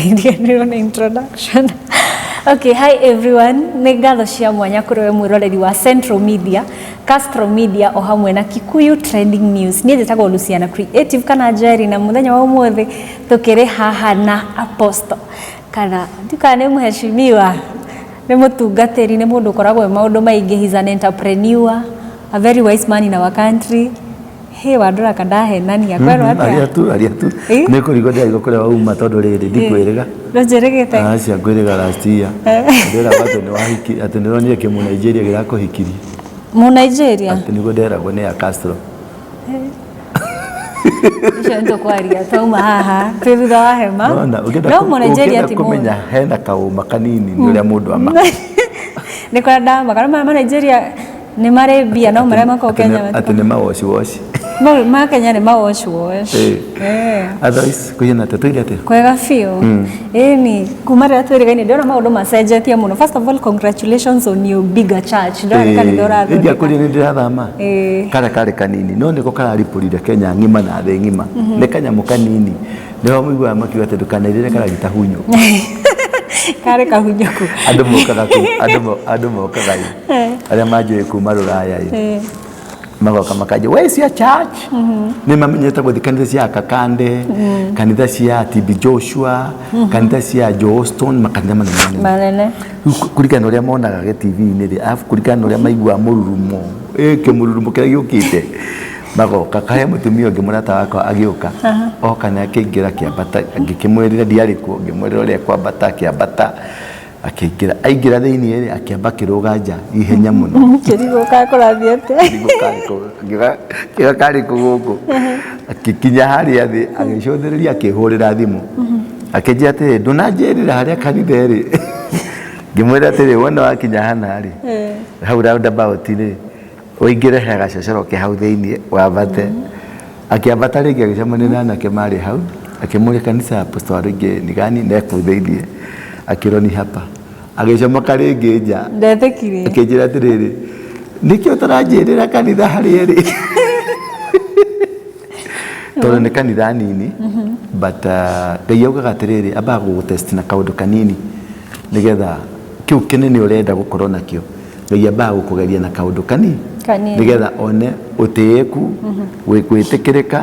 Ndiganĩrwo nĩ introduction. Okay, hi everyone. Nĩ ngatho cia mwanya kũrĩ we mwĩroreri wa Central Media, Castro Media o hamwe na Kikuyu Trending News. Niĩ njĩtagwo Luciana Creative kana Jerry, na mũthenya wa ũmũthĩ tũkĩrĩ haha na Apostle kana ndikana nĩ mheshimiwa, nĩ mũtungatĩri, nĩ mũndũ ũkoragwo e maũndũ maingĩ. He's an entrepreneur, a very wise man in our country. Hey, wandora kandahenania kwerwo atĩa? Aria tu, aria tu. Nĩ kũrigwo ndĩrarigwo kũrĩa wauma, tondũ rĩrĩ ndikwĩrĩga. Ndũnjĩrĩgĩte? Aca, ngwĩrĩga last year. Ndĩragwo atĩ nĩ wahiki, atĩ nĩronire kĩmũ Nigeria gĩrakũhikirie. Mu Nigeria? Atĩ nĩguo nderagwo nĩ ya Castro. Icio nĩtũkwaria twauma haha, twĩ thutha wa hema. Nona, ũngĩenda No mu Nigeria ũngĩenda ti kũmenya mũũru. hena kaũma kanini nĩ ũrĩa mũndũ ama. Nĩ kũrĩa ndamaka no ma Nigeria nĩ marĩ mbia, no marĩa makoragwo Kenya atĩ nĩ mawoci woci. Ma Kenya nĩ mawash wash. Otherwise kũhiana atĩa, tũire atĩa? Kwega biũ. Ĩni kuma rĩrĩa twĩrĩgaine ndĩrona maũndũ macenjetie mũno. First of all, congratulations on your bigger church. Ndĩrona nĩ kanitha ũrathondeka. Ndiakũria nĩ ndĩrathama. Karĩa karĩ kanini no nĩko kararipũrire Kenya ng'ima na thĩ ng'ima. Nĩ kanyamũ kanini, nĩho mũiguaga makiuga atĩ ndũkanairĩre karagita hunyũ. Karĩ kahunyũku. Andũ mokaga andũ mokaga ĩ, arĩa manjũĩ kuma rũraya ĩ, magoka makanjia, "Where is your church?" Nĩ mamenyete gũthiĩ kanitha cia Kakande, kanitha cia TB Joshua, kanitha cia Joe Stone, makanitha manene manene. Manene. Rĩu kũringana na ũrĩa monaga gĩ TV-inĩ rĩ, arabu kũringana na ũrĩa maiguaga mũrurumo, ĩ kĩmũrurumo kĩrĩa gĩũkĩte, magoka. Kahe mũtumia ũngĩ mũrata wakwa agĩũka, oka na akĩingĩra, akĩambata, ngĩkĩmwĩrĩra ndiarĩ kuo, ngĩmwĩrĩra ũrĩa kwambata, akĩambata, akĩingĩra, aingĩra thĩiniĩ rĩ, akĩamba akĩrũga nja ihenya mũno. Kĩrigũ kakũrathiĩ atĩa? Kĩrigũ karĩ kũ? Ngiuga kĩga karĩ kũ gũkũ? Akĩkinya harĩa thĩ, agĩcũthĩrĩria, akĩhũrĩra thimũ, akĩnjĩra atĩrĩ, "Ndũnanjĩrĩra harĩa kanitha ĩrĩ." Ngĩmwĩra atĩrĩ, "Wona wakinya hana rĩ, hau roundabout rĩ, ũingĩre he gacocoro ke hau thĩiniĩ, wambate." Akĩambata rĩngĩ, agĩcemania na anake marĩ hau, akĩmũria, "Kanisa ya Apostle Waruinge ni gani?" Na kũu thĩiniĩ akĩrwo, "Ni hapa." Agĩcomoka rĩngĩ nja. Ndetĩkirie. Akĩnjĩra atĩrĩrĩ, "Nĩkĩo ũtaranjĩrĩra kanitha harĩa ĩrĩ?" Tondũ nĩ kanitha nini, but Ngai augaga atĩrĩrĩ, ambaga gũgũtest na kaũndũ kanini nĩgetha kĩu kĩnene ũrenda gũkorwo nakĩo. Ngai ambaga gũkũgeria na kaũndũ kanini. Kanini. Nĩgetha one ũtĩĩku, gwĩtĩkĩrĩka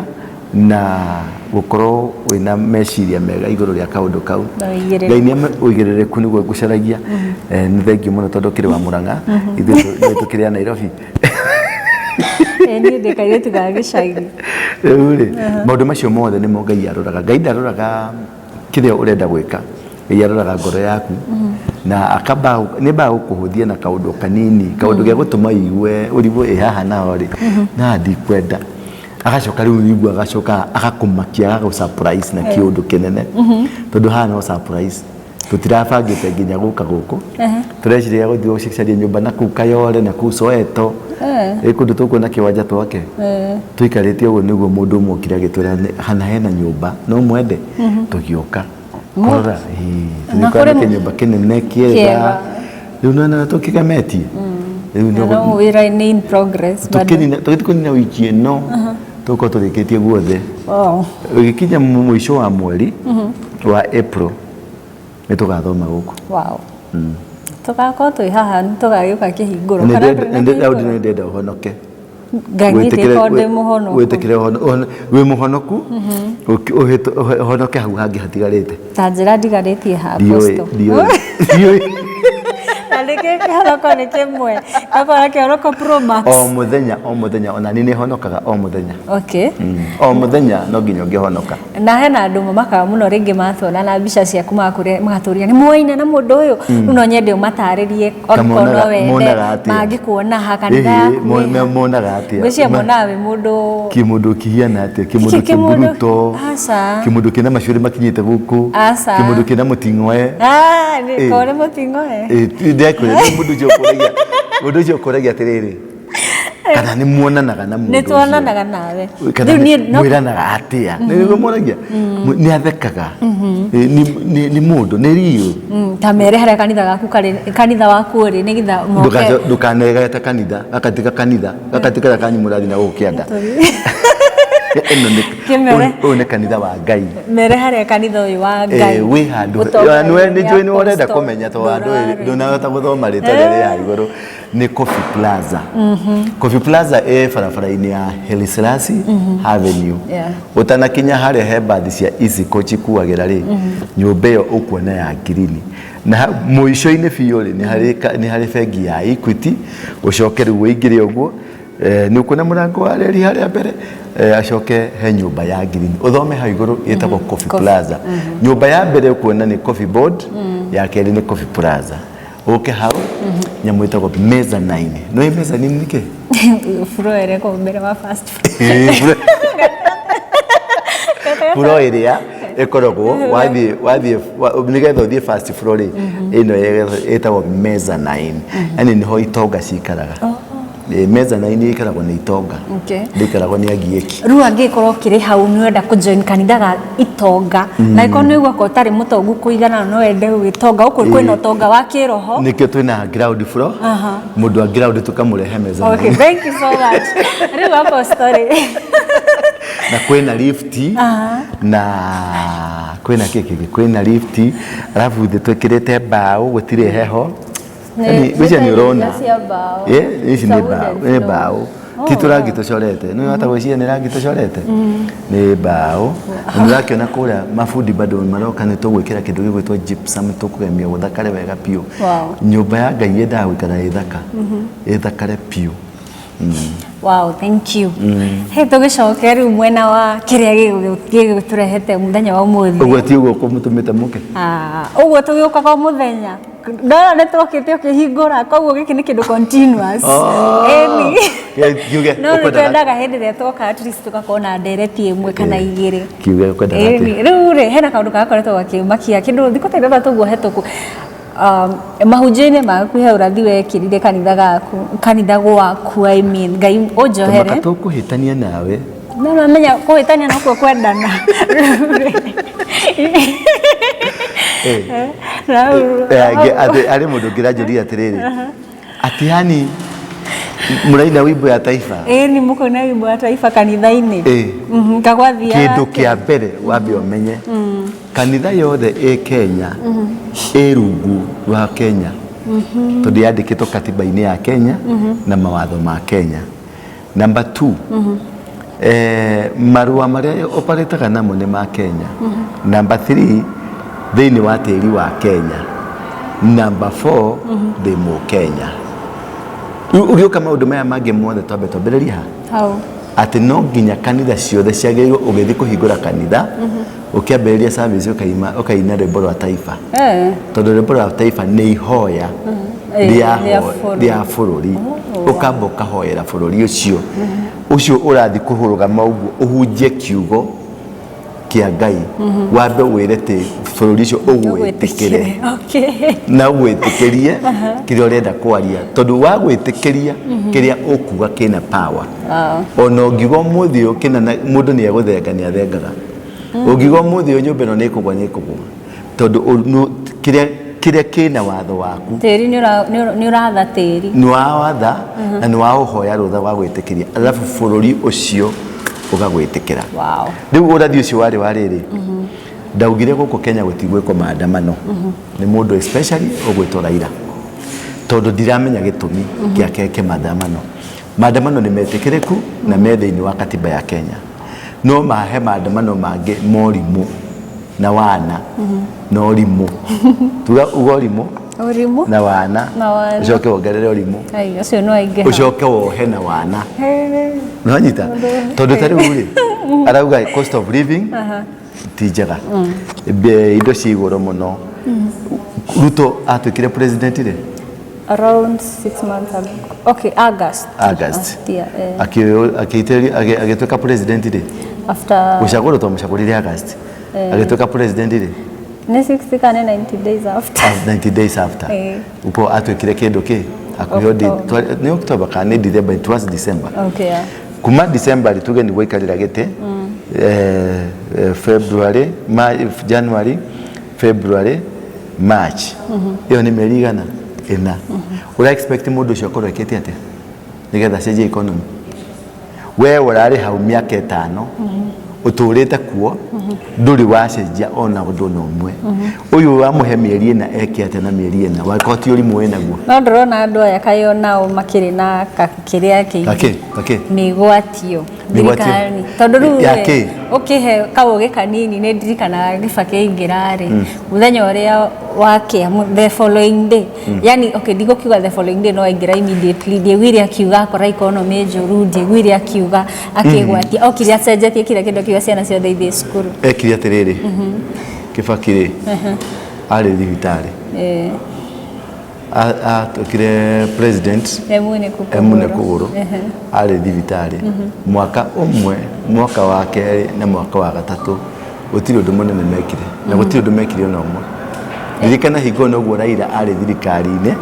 na gũkorwo wĩna meciria mega igũrũ rĩa kaũndũ kau. Na ũigĩrĩrĩku. Ngai nĩ ũigĩrĩrĩku nĩguo ngũcaragia. Nĩ thengiũ mũno tondũ ũkĩrĩ wa Mũrang'a, ithuĩ tũkĩrĩ a Nairobi. Niĩ ndĩ kairĩtu ga gĩcagi. Rĩu rĩ, maũndũ macio mothe nĩmo Ngai aroraga. Ngai ndaroraga kĩrĩa ũrenda gwĩka, Ngai aroraga ngoro yaku na akamba nĩ ambaga gũkũhũthia na kaũndũ kanini, kaũndũ gĩa gũtũma ũigue ũrigwo ĩ haha naho rĩ, na ndikwenda. Agacoka rĩu ũigua agacoka agakũmakia, agagũ surprise na kĩũndũ kĩnene, tondũ haha no surprise. Tũtirabangĩte nginya gũka gũkũ, tũreciria gũthiĩ gũcaria nyũmba na kũu Kayole na kũu Soweto, ĩ kũndũ tũkuona kĩwanja twake. Tũikarĩte ũguo nĩguo mũndũ ũmwe okire agĩtwĩra hana hena nyũmba no mwende. Tũgĩũka kũrora, ĩĩ, Na tũgĩkora kũrĩ nĩ kĩnyũmba kĩnene kĩega. Kĩega. Rĩu nona tũkĩgemetie rĩu Na no wĩra nĩ in progress bado. Tũkĩnina, tũgĩthiĩ kũnina wiki ĩno tũgũkorwo tũrĩkĩtie guothe. Ũgĩkinya mũico wa mweri wa April nĩ tũgathoma gũkũ. Wow. Tũgakorwo twĩ haha, nĩ tũgagĩũka kĩhingũro. Kana ndũrĩ na Daudi, kĩhingũro? nĩ ndĩrenda ũhonoke. Nganyitĩka ndĩ mũhonoku. Wĩtĩkĩre wĩ mũhonoku, ũhonoke hau hangĩ hatigarĩte. Ta njĩra ndigarĩtie ha, Ndiũĩ. Apostle. Ndiũĩ, ndiũĩ. Na nĩkĩ kĩhonoko nĩ kĩmwe? Gakora kĩhonoko Pro Max. O mũthenya, o mũthenya, ona niĩ nĩ honokaga o mũthenya. O mũthenya no nginya ũngĩhonoka. Na hena andũ mamakaga mũno rĩngĩ matuona na mbica ciaku, magakũria, magatũria, "Nĩ muoine na mũndũ ũyũ?" Rĩu no nyende ũmatarĩrie Ta okorwo no wende monaga atĩa? mangĩkuona ha kanitha Ĩhĩ, yaku ĩ ha. Monaga atĩa? Ngwĩciria monaga wĩ mũndũ Kĩmũndũ kĩhiana atĩa? Kĩmũndũ Kĩmũndũ- kĩmburuto? Aca. Kĩmũndũ kĩna macuĩrĩ makinyĩte gũkũ? Aca. Kĩmũndũ kĩna mũting'oe? Ah, nĩ korwo nĩ mũting'oe. Ĩ, ndĩrakwĩra, rĩu mũndũ ũcio ũkũragia, mũndũ ũcio ũkũragia atĩrĩrĩ, kana nĩ muonanaga na mũndũ Nĩ ũcio? tuonanaga nawe. Kana Rĩu niĩ no mwĩranaga atĩa? Nĩguo moragia. Nĩ athekaga? Nĩ mũndũ nĩ riũ? Ta mere harĩa kanitha gaku karĩ, kanitha waku ũrĩ, nĩgetha moke. Ndũkanegete kanitha gakatika, kanitha gakatika karĩa kanyu mũrathiĩ na gũkũ kĩanda. Ĩno nĩ Kĩmere. Ũyũ nĩ kanitha wa Ngai. Mere harĩa kanitha ũyũ wa Ngai. Wĩ handũ Ũtongoragio nĩ njũĩ nĩ ũrenda Apostle kũmenya tondũ andũ Ndũrarĩ. ndũnahota gũthoma rĩtwa rĩrĩa rĩ haha igũrũ. Nĩ Coffee Plaza. Coffee Plaza ĩ barabara-inĩ ya Haile Selassie Avenue. Ũtanakinya harĩa he mbathi cia Easy Coach ikuagĩra rĩ, nyũmba ĩyo ũkuona ya ngirini. Na mũico-inĩ biũ rĩ, nĩ harĩ bengi ya Equity, ũcoke rĩu ũingĩre ũguo, nĩ ũkuona mũrango wa reri harĩa mbere, acoke he nyũmba ya ngirini. Ũthome hau igũrũ ĩtagwo Coffee Plaza. Nyũmba ya mbere ũkuona nĩ Coffee Board, ya kerĩ nĩ Coffee Plaza. Ũke hau, nyamũ ĩtagwo mezzanine. Nĩ ũĩ mezzanine nĩ kĩ? Floor ĩrĩa ĩkoragwo mbere wa first floor. Floor ĩrĩa ĩkoragwo wathiĩ wathiĩ nĩgetha ũthiĩ first floor rĩ, ĩno ĩtagwo mezzanine. Yani nĩho itonga cikaraga. Mezzanine ĩikaragwo nĩ itonga. Ndĩikaragwo nĩ agiĩki. Rĩu angĩkorwo ũkĩrĩ hau nĩ ũrenda kũ join kanitha ga itonga, na angĩkorwo nĩ ũigua ũtarĩ mũtongu kũigana no wende gũgĩtonga, gũkũ kwĩna ũtonga wa kĩroho. Nĩkĩo twĩna ground floor. Mũndũ wa ground tũkamũrehe mezzanine. Okay, thank you so much. Rĩu apostle. Na kwĩna lift, na kwĩna kĩ kĩngĩ, kwĩna lift, alafu thĩ twĩkĩrĩte mbaũ, gũtirĩ heho. Nĩ Ngwĩciria nĩ ũrona. cia mbaũ. Ici It's a nĩ mbaũ, wooden nĩ floor. mbaũ. Ti tũrangi tũcorete. Nĩ wahota gwĩciria nĩ rangi tũcorete? Nĩ mbaũ. Na nĩ ũrakĩona kũrĩa mabundi bado maroka nĩ tũgwĩkĩra kĩndũ gĩgwĩtwo gypsum tũkũgemia gũthakare wega biũ. Nyũmba ya Ngai yendaga gũikara ĩ thaka. Ĩthakare biũ. Wow, thank you. Hey, tũgĩcoke rĩu mwena wa kĩrĩa gĩgũtũrehete mũthenya wa ũmũthĩ. Ũguo ti ũguo kũmũtũmĩte mũke? Ũguo tũgĩũkaga o mũthenya. Ndona nĩ twokĩte ũkĩhingũra, koguo gĩkĩ nĩ kĩndũ continuous. Ĩni. Kiuge No nĩ ũkwendaga twendaga hĩndĩ ĩrĩa twoka at least tũgakorwo na ndereti ĩmwe kana igĩrĩ. Kiuge ũkwendaga atĩa? Ĩni. Rĩu rĩ, hena kaũndũ karakoretwo gakĩmakia kĩndũ thikũ ta ithathatũ ũguo hetũku. Mahunjio-inĩ maku he ũrathi wekĩrire kanitha gaku, kanitha gwaku, I mean, Ngai ũnjohere. Tũmaka tũkũhĩtania nawe. No namenya kũhĩtania nokuo kwendana. Arĩ mũndũ ũngĩranjũria atĩrĩrĩ, atĩ yani mũraina wimbo ya taifa? Ĩĩ nĩ mũkũina wimbo ya taifa kanitha-inĩ. Kagwathiaga Kĩndũ kĩa mbere wambe ũmenye, kanitha yothe ĩ Kenya ĩ rungu rwa Kenya, tondũ yandĩkĩtwo katiba-inĩ ya Kenya na mawatho ma Kenya. Number 2, marũa marĩa operataga namo nĩ ma Kenya. Number 3, thĩinĩ wa tĩri wa Kenya. Number 4, ndĩ mũkenya. Rĩu ũgĩũka maũndũ maya mangĩ mothe twambe twambĩrĩrie ha? Hau. Atĩ no nginya kanitha ciothe ciagĩrĩirwo ũgĩthiĩ kũhingũra kanitha, ũkĩambĩrĩria service ũkaina rwĩmbo rwa taifa. Tondũ rwĩmbo rwa taifa nĩ ihoya rĩa bũrũri. Ũkamba ũkahoera bũrũri ũcio. Ũcio ũrathiĩ kũrũgama ũguo ũhunjie kiugo kĩa Ngai. Wambe wĩre atĩ bũrũri ũcio ũgwĩtĩkĩre. Na ũgwĩtĩkĩrie kĩrĩa ũrenda kwaria. Tondũ wagwĩtĩkĩria kĩrĩa ũkuga kĩna power. Ona ũngiuga ũmũthĩ ũyũ kĩna mũndũ nĩ egũthenga nĩ athengaga. Ũngiuga ũmũthĩ ũyũ nyũmba ĩno nĩ ĩkũgwa nĩ ĩkũgwa. Tondũ kĩrĩa kĩna watho waku. Tĩri nĩ ũratha tĩri. Nĩ wawatha na nĩ waũhoya rũtha wa gwĩtĩkĩria. Alafu bũrũri ũcio ũgagwĩtĩkĩra. Rĩu ũrathi ũcio warĩ wa rĩrĩ. Ndaugire gũkũ Kenya gũtigwĩkwo maandamano. Nĩ mũndũ especially ũgwĩtwo Raila. Tondũ ndiramenya gĩtũmi gĩake kĩa maandamano. Maandamano nĩ metĩkĩrĩku na me thĩinĩ wa katiba ya Kenya. No mahe maandamano mangĩ morimũ na wana na ũrimũ. Tuga uga ũrimũ Ũrimũ na wana. Na wana. Ũcoke wongerere ũrimũ. Ai, ũcio no aingĩha. Ũcoke wohe na wana. Nĩwanyita? Tondũ ta rĩu rĩ, arauga cost of living ti njega. Indo ci igũrũ mũno. Ruto atuĩkire president rĩ? Around 6 months ago. Okay, August. August. Yeah, Agĩtuĩka president rĩ? After Gũcagũrwo twamũcagũrire August. Agĩtuĩka president rĩ? Nĩ 60 kana 90 days after. 90 days after. Uko atuĩkire kĩndũ kĩ? Hakuhĩ nĩ October kana nĩ December, it was December. Okay, yeah. Kuma December rĩ tuge nĩguo aikarĩra gĩtĩ. February, January, February, March. Ĩyo nĩ mĩeri igana ĩna. Ũra expect mũndũ ũcio akorwo ekĩte atĩa nĩgetha acenjie economy? We ũrarĩ hau mĩaka 5, ũtũrĩte kuo, ndũrĩ wacenjia ona ũndũ ona ũmwe. Ũyũ wamũhe mĩeri 4 eke atĩa na mĩeri 4? Wakorwo ti ũrimũ wĩnaguo. No ndĩrona andũ aya kaĩ onao makĩrĩ na kĩrĩa kĩingĩ. Gakĩ gakĩ Mĩgwatio. Mĩgwatio. Thirikari tondũ rĩu Ya rĩ, kĩ? ũkĩhe kaũgĩ kanini, nĩ ndirikanaga Kibaki aingĩra rĩ, mũthenya ũrĩa wakĩa, the following day, yani okay, ndigũkiuga the following day, no aingĩra immediately, ndiaiguire akiuga akora economy njũru, ndiaiguire akiuga akĩgwatia, okire acenjetie kila kĩndũ, akiuga ciana ciothe ithiĩ cukuru. Ekire atĩrĩrĩ, Kibaki rĩ, arĩ thibitarĩ, atuĩkire president. Emune kũgũrũ. Emune kũgũrũ, arĩ thibitarĩ mwaka ũmwe, mwaka wa kerĩ na mwaka wa gatatũ, gũtirĩ ũndũ mũnene mekire na gũtirĩ ũndũ mekire ona ũmwe. Ririkana hingo ĩyo noguo Raila arĩ thirikari-inĩ,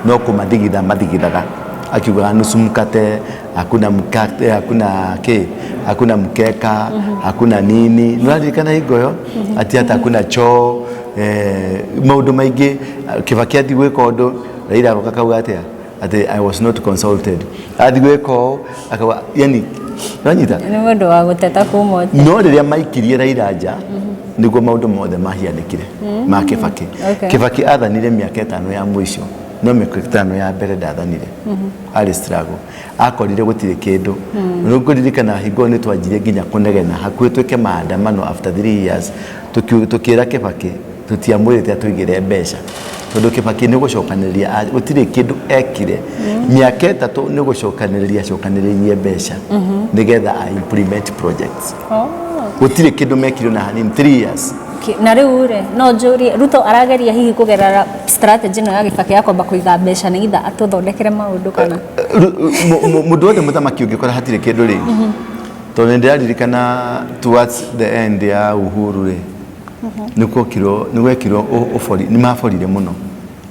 no kũmathigitha mathigithaga akiugaga nusu mkate, hakuna mkate, hakuna kĩ, hakuna mkeka, hakuna nini. Nĩũraririkana hingo ĩyo ati hata hakuna choo, maũndũ maingĩ. Kibaki athiĩ gwĩka ũndũ, Raila agoka akauga atĩa? Atĩ "I was not consulted." Athiĩ gwĩka ũũ akauga, yani nanyita. Nĩ mũndũ wa gũteta kuma ũtene. No rĩrĩa maikirie Raila nja nĩguo maũndũ mothe mahianĩkire ma Kibaki. Kibaki athanire mĩaka 5 ya mũico, no mĩaka 5 ya mbere ndathanire, arĩ struggle, akorire gũtirĩ kĩndũ. Rĩu ngũririkana hingo ĩyo nĩ twanjirie nginya kũnegena hakuhĩ twĩke maandamano after 3 years, tũkĩra Kibaki tũtiamwĩrĩte atũigĩre mbeca, tondũ Kibaki nĩ gũcokanĩrĩria, gũtirĩ kĩndũ ekire mĩaka 3, nĩ gũcokanĩrĩria acokanĩrĩrie mbeca nĩgetha a implement projects. Gũtirĩ kĩndũ mekire ona hanini 3 years. Okay. Na rĩu rĩ, no njũrie, Ruto arageria hihi kũgerera strategy ĩno ya Gĩbakĩ ya kwamba kũiga mbeca nĩgetha atũthondekere maũndũ, kana? Mũndũ wothe mũthamaki ũngĩkora hatirĩ kĩndũ rĩ, tondũ nĩ ndĩraririkana towards the end ya Uhuru rĩ, nĩ gwokirwo, nĩ gwekirwo ũbori, nĩ maborire mũno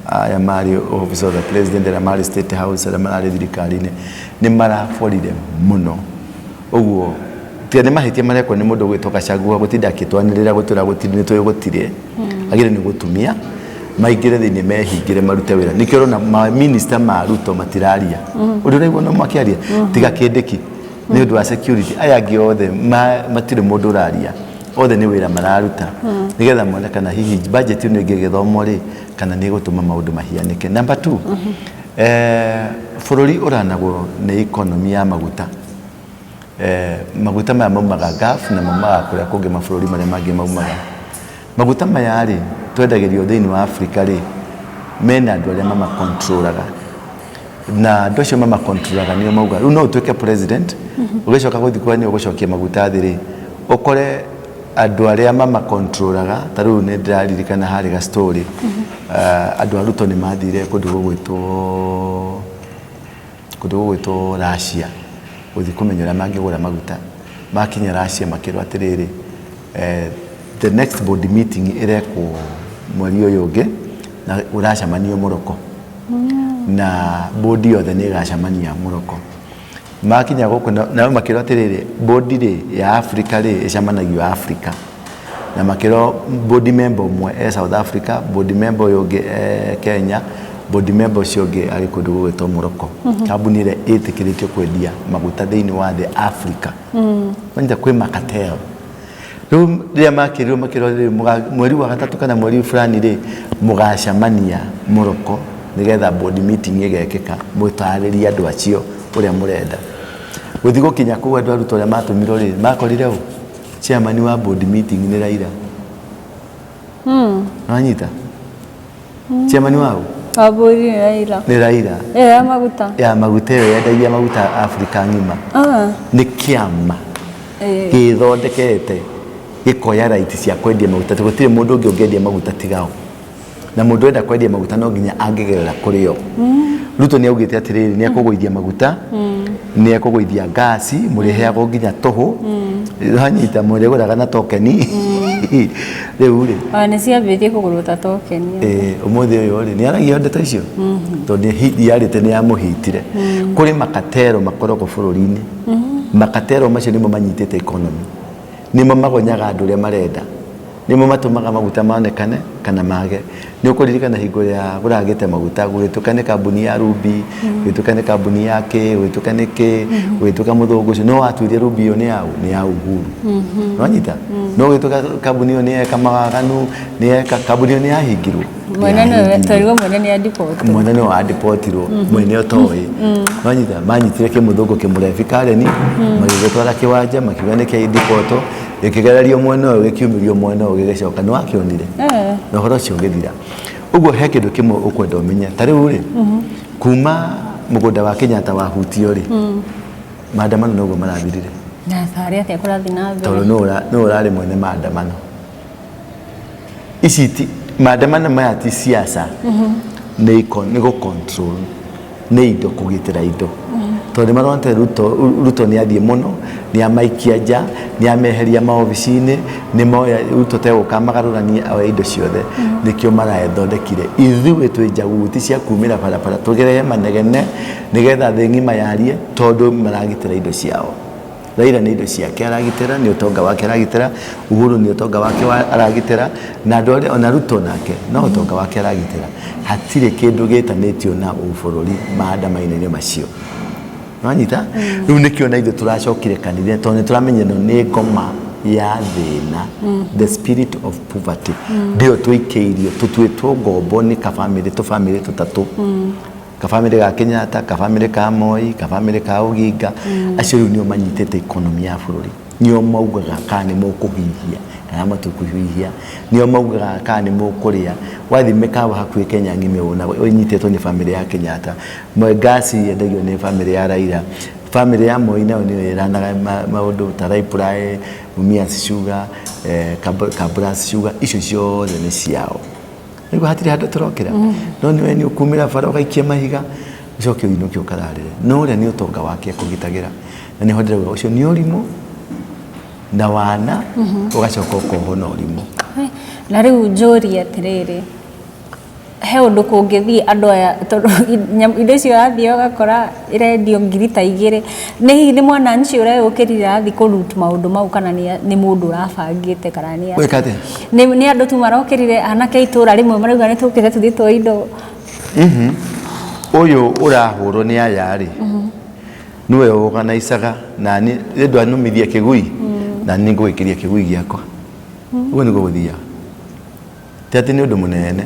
aya marĩ Office of the President, arĩa marĩ State House, arĩa mararĩ thirikari-inĩ, nĩ maraborire mũno. Ũguo tiga nĩ mahĩtia marekwo nĩ mũndũ ũgwĩtwo Gachagua gũtinda akĩtwanĩrĩra gũtwĩra gũtirĩ, nĩ tũĩ gũtirĩ, agĩrĩ nĩ gũtumia maingĩre thĩinĩ, mehingĩre, marute wĩra. Nĩkĩo ũrona ma minister ma Ruto matiraria ũndũ ũraigua no makĩaria, tiga Kindiki nĩ ũndũ wa security. Aya angĩ othe matirĩ mũndũ ũraria, othe nĩ wĩra mararuta nĩgetha mone kana hihi budget ĩno ĩngĩgĩthomwo rĩ, kana nĩ ĩgũtũma maũndũ mahianĩke. Number two, bũrũri ũranagwo nĩ economy ya maguta. Maguta maya maumaga Gulf na maumaga kũrĩa kũngĩ, mabũrũri marĩa mangĩ maumaga maguta maya rĩ, twendagĩrio thĩinĩ wa Afrika rĩ, mena andũ arĩa mamakontrolaga, na andũ acio mamakontrolaga nĩo mauga rĩu no ũtuĩke president, ũgĩcoka gũthiĩ kwa nĩ ũgũcokia maguta thĩ rĩ, ũkore andũ arĩa mamakontrolaga. Ta rĩu nĩ ndĩraririkana harĩ ga story, andũ a Ruto nĩ mathire kũndũ gũgwĩtwo Russia gũthiĩ kũmenya ũrĩa mangĩgũra maguta. Makinya Russia makĩrwo atĩrĩrĩ, the next board meeting ĩrekwo mweri ũyũ ũngĩ na ũracemanio Morocco, na board yothe nĩ ĩgacemania Morocco. Makinya gũkũ nao makĩrwo atĩrĩrĩ, board rĩ ya Africa rĩ ĩcemanagio Africa, na makĩrwo board member ũmwe e South Africa, board member ũyũ ũngĩ e Kenya, board member ũcio ũngĩ arĩ kũndũ gũgwĩtwo Morocco. Kambuni ĩrĩa ĩtĩkĩrĩtio kwendia maguta thĩinĩ wa thĩ Africa. Wanyita kwĩ macartel. Rĩu rĩrĩa makĩrirwo, makĩrwo rĩrĩ, mweri wa gatatũ kana mweri fulani rĩ, mũgacemania Morocco nĩgetha board meeting ĩgekĩka, mũtarĩrie andũ acio ũrĩa mũrenda. Gũthiĩ gũkinya kũu, andũ arutwo arĩa matũmirwo rĩ, makorire ũ chairman wa board meeting nĩ Raila. Wanyita chairman wao Wabũri nĩ Raila. Nĩ Raila. Ĩyo ya maguta. Ya maguta, ĩyo yendagia maguta Afrika ng'ima. Nĩ kĩama gĩthondekete gĩkoya right cia kwendia maguta. Gũtirĩ mũndũ ũngĩ ũngĩendia maguta tigao, na mũndũ wenda kwendia maguta no nginya angĩgerera kũrĩ o. Ruto nĩ augĩte atĩrĩrĩ, nĩ ekũgũithia maguta, nĩ ekũgũithia ngasi, mũrĩheagwo nginya tũhũ. Wanyita mũrĩgũraga na token rĩu rĩ. Ona nĩ ciambĩtie kũgũrwo ta token. Ũmũthĩ ũyũ rĩ, nĩ aragia ndeto icio tondũ yarĩte nĩ yamũhitire. Kũrĩ macartel makoragwo bũrũri-inĩ. Macartel macio nĩmo manyitĩte economy, nĩmo magonyaga andũ ũrĩa marenda. Nĩmo matũmaga maguta monekane kana mage. Nĩ ũkũririkana hingo ĩrĩa kũragĩte maguta, gũgĩtuĩka nĩ kambuni ya Ruby, gũgĩtuĩka nĩ kambuni ya kĩ, gũgĩtuĩka nĩ kĩ, gũgĩtuĩka mũthũngũ ũcio, no watuire Ruby ĩyo nĩ yaũ? Nĩ ya Uhuru. Nĩwanyita? No gũgĩtuĩka kambuni ĩyo nĩ yeka mawaganu, nĩ yeka, kambuni ĩyo nĩ yahingirwo. Mwene nĩwe twerirwo mwene nĩ andibotirwo. Mwene nĩwe wandibotirwo, mwene ũtoĩ. Nĩwanyita? Manyitire kĩmũthũngũ kĩmũrebi Karen, magĩgĩtwara kĩwanja, makiuga nĩ kĩa gĩkĩgererio mwena ũyũ, gĩkiumĩrio mwena ũyũ, gĩgĩcoka. Nĩwakĩonire? Na ũhoro ũcio ũgĩthira. Ũguo he kĩndũ kĩmwe ũkwenda ũmenye. Ta rĩu rĩ, kuma mũgũnda wa Kenyatta wahutio rĩ, maandamano noguo marathirire. Na tarĩ atĩa kũrathiĩ na mbere? Tondũ nũ ũrarĩ mwene maandamano? Ici ti maandamano maya ti siasa, nĩ nĩ gũ control, nĩ indo, kũgitĩra indo, tondũ nĩ maronete Ruto nĩ athiĩ mũno, nĩ amaikia nja, nĩ ameheria maobici-inĩ, nĩ moya Ruto tegũka magarũranie oe indo ciothe, nĩkĩo maraethondekire. Ithuĩ twĩ njaguti cia kumĩra barabara tũrehe manegene nĩgetha thĩ ng'ima yarie, tondũ maragitĩra indo ciao. Raila nĩ indo ciake aragitĩra, nĩ ũtonga wake aragitĩra, Uhuru nĩ ũtonga wake aragitĩra, na andũ arĩa ona Ruto nake no ũtonga wake aragitĩra. Hatirĩ kĩndũ gĩtanĩtio na ũbũrũri maandamano-inĩ macio. Nĩwanyita? Rĩu nĩkĩo na ithuĩ tũracokire kanitha, tondũ nĩ tũramenya ĩno nĩ ngoma ya thĩna, the spirit of poverty. Nĩyo tũikĩirio, tũtuĩtwo ngombo nĩ kabamĩrĩ, tũbamĩrĩ tũtatũ. Kabamĩrĩ ga Kenyatta, kabamĩrĩ ka Moi, kabamĩrĩ ka Oginga, acio rĩu nĩo manyitĩte economy ya bũrũri. Nĩo maugaga kana nĩ mũkũhihia kana matikũhihia, nĩo maugaga kana nĩ mũkũrĩa. Wathiĩ mĩkawa hakuhĩ Kenya ng'ima ũna ĩnyitĩtwo nĩ bamĩrĩ ya Kenyatta. Ngasi yendagio nĩ bamĩrĩ ya Raila. Bamĩrĩ ya Moi nayo nĩyo ĩranaga maũndũ ta Raiply, Mumias Sugar, Kabras Sugar, icio ciothe nĩ ciao. Nĩguo hatirĩ handũ tũrokĩra. No nĩwe nĩ ũkumĩra bara ũgaikia mahiga, ũcoke ũinũke ũkararĩre. No ũrĩa nĩ ũtonga wake ekũgitagĩra. Na nĩho ndĩrauga ũcio nĩ ũrimũ na wana, ũgacoka ũkohwo na ũrimũ. Na rĩu njũrie atĩrĩrĩ, he ũndũ kũngĩthiĩ andũ aya, tondũ indo icio ũrathiĩ ũgakora irendio 2,000, nĩ hihi nĩ mwananchi ũreyũkĩrire arathiĩ kũ root maũndũ mau, kana nĩ mũndũ ũrabangĩte, kana nĩ Gwĩka atĩa? Nĩ andũ tu marokĩrire, anake a itũra rĩmwe marauga nĩ tũkĩre tũthiĩ tuoe indo. Ũyũ ũrahũrwo nĩ aya rĩ, nĩwe ũganaicaga nani ndwanumithia kĩgui, na niĩ ngũgĩkĩria kĩgui gĩakwa. Ũguo nĩguo gũthiaga. Ti atĩ nĩ ũndũ mũnene.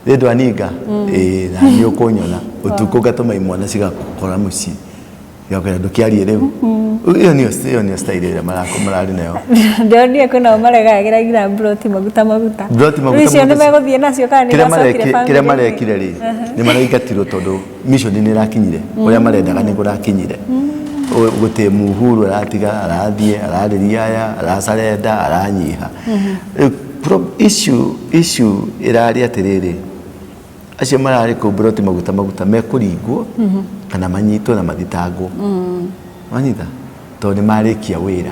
Rĩ ndwaninga, ĩĩ na niĩ ũkũnyona ũtukũ ngatũma imwana cigakora mũciĩ. Igakwĩra ndũkĩarie rĩu. Ĩyo nĩyo style ĩrĩa mararĩ nayo. Ndĩronire kwĩna o maregagĩra nginya mburoti maguta maguta. Mburoti maguta. Rĩu icio nĩ maguta. Megũthiĩ nacio kana nĩ Kĩrĩa iracokire kĩrĩa family-inĩ? Marekire rĩ, nĩ maraingatirwo tondũ mission nĩ ĩrakinyire ũrĩa marendaga, nĩ kũrakinyire. Gũtĩ Uhuru aratiga, arathiĩ ararĩria aya, aracarenda, aranyiha. Rĩu issue ĩrarĩ atĩrĩrĩ, acio mararĩ kũu mburoti maguta maguta mekũringwo kana manyitwo na mathitangwo. Wanyita? Tondũ nĩ marĩkia wĩra.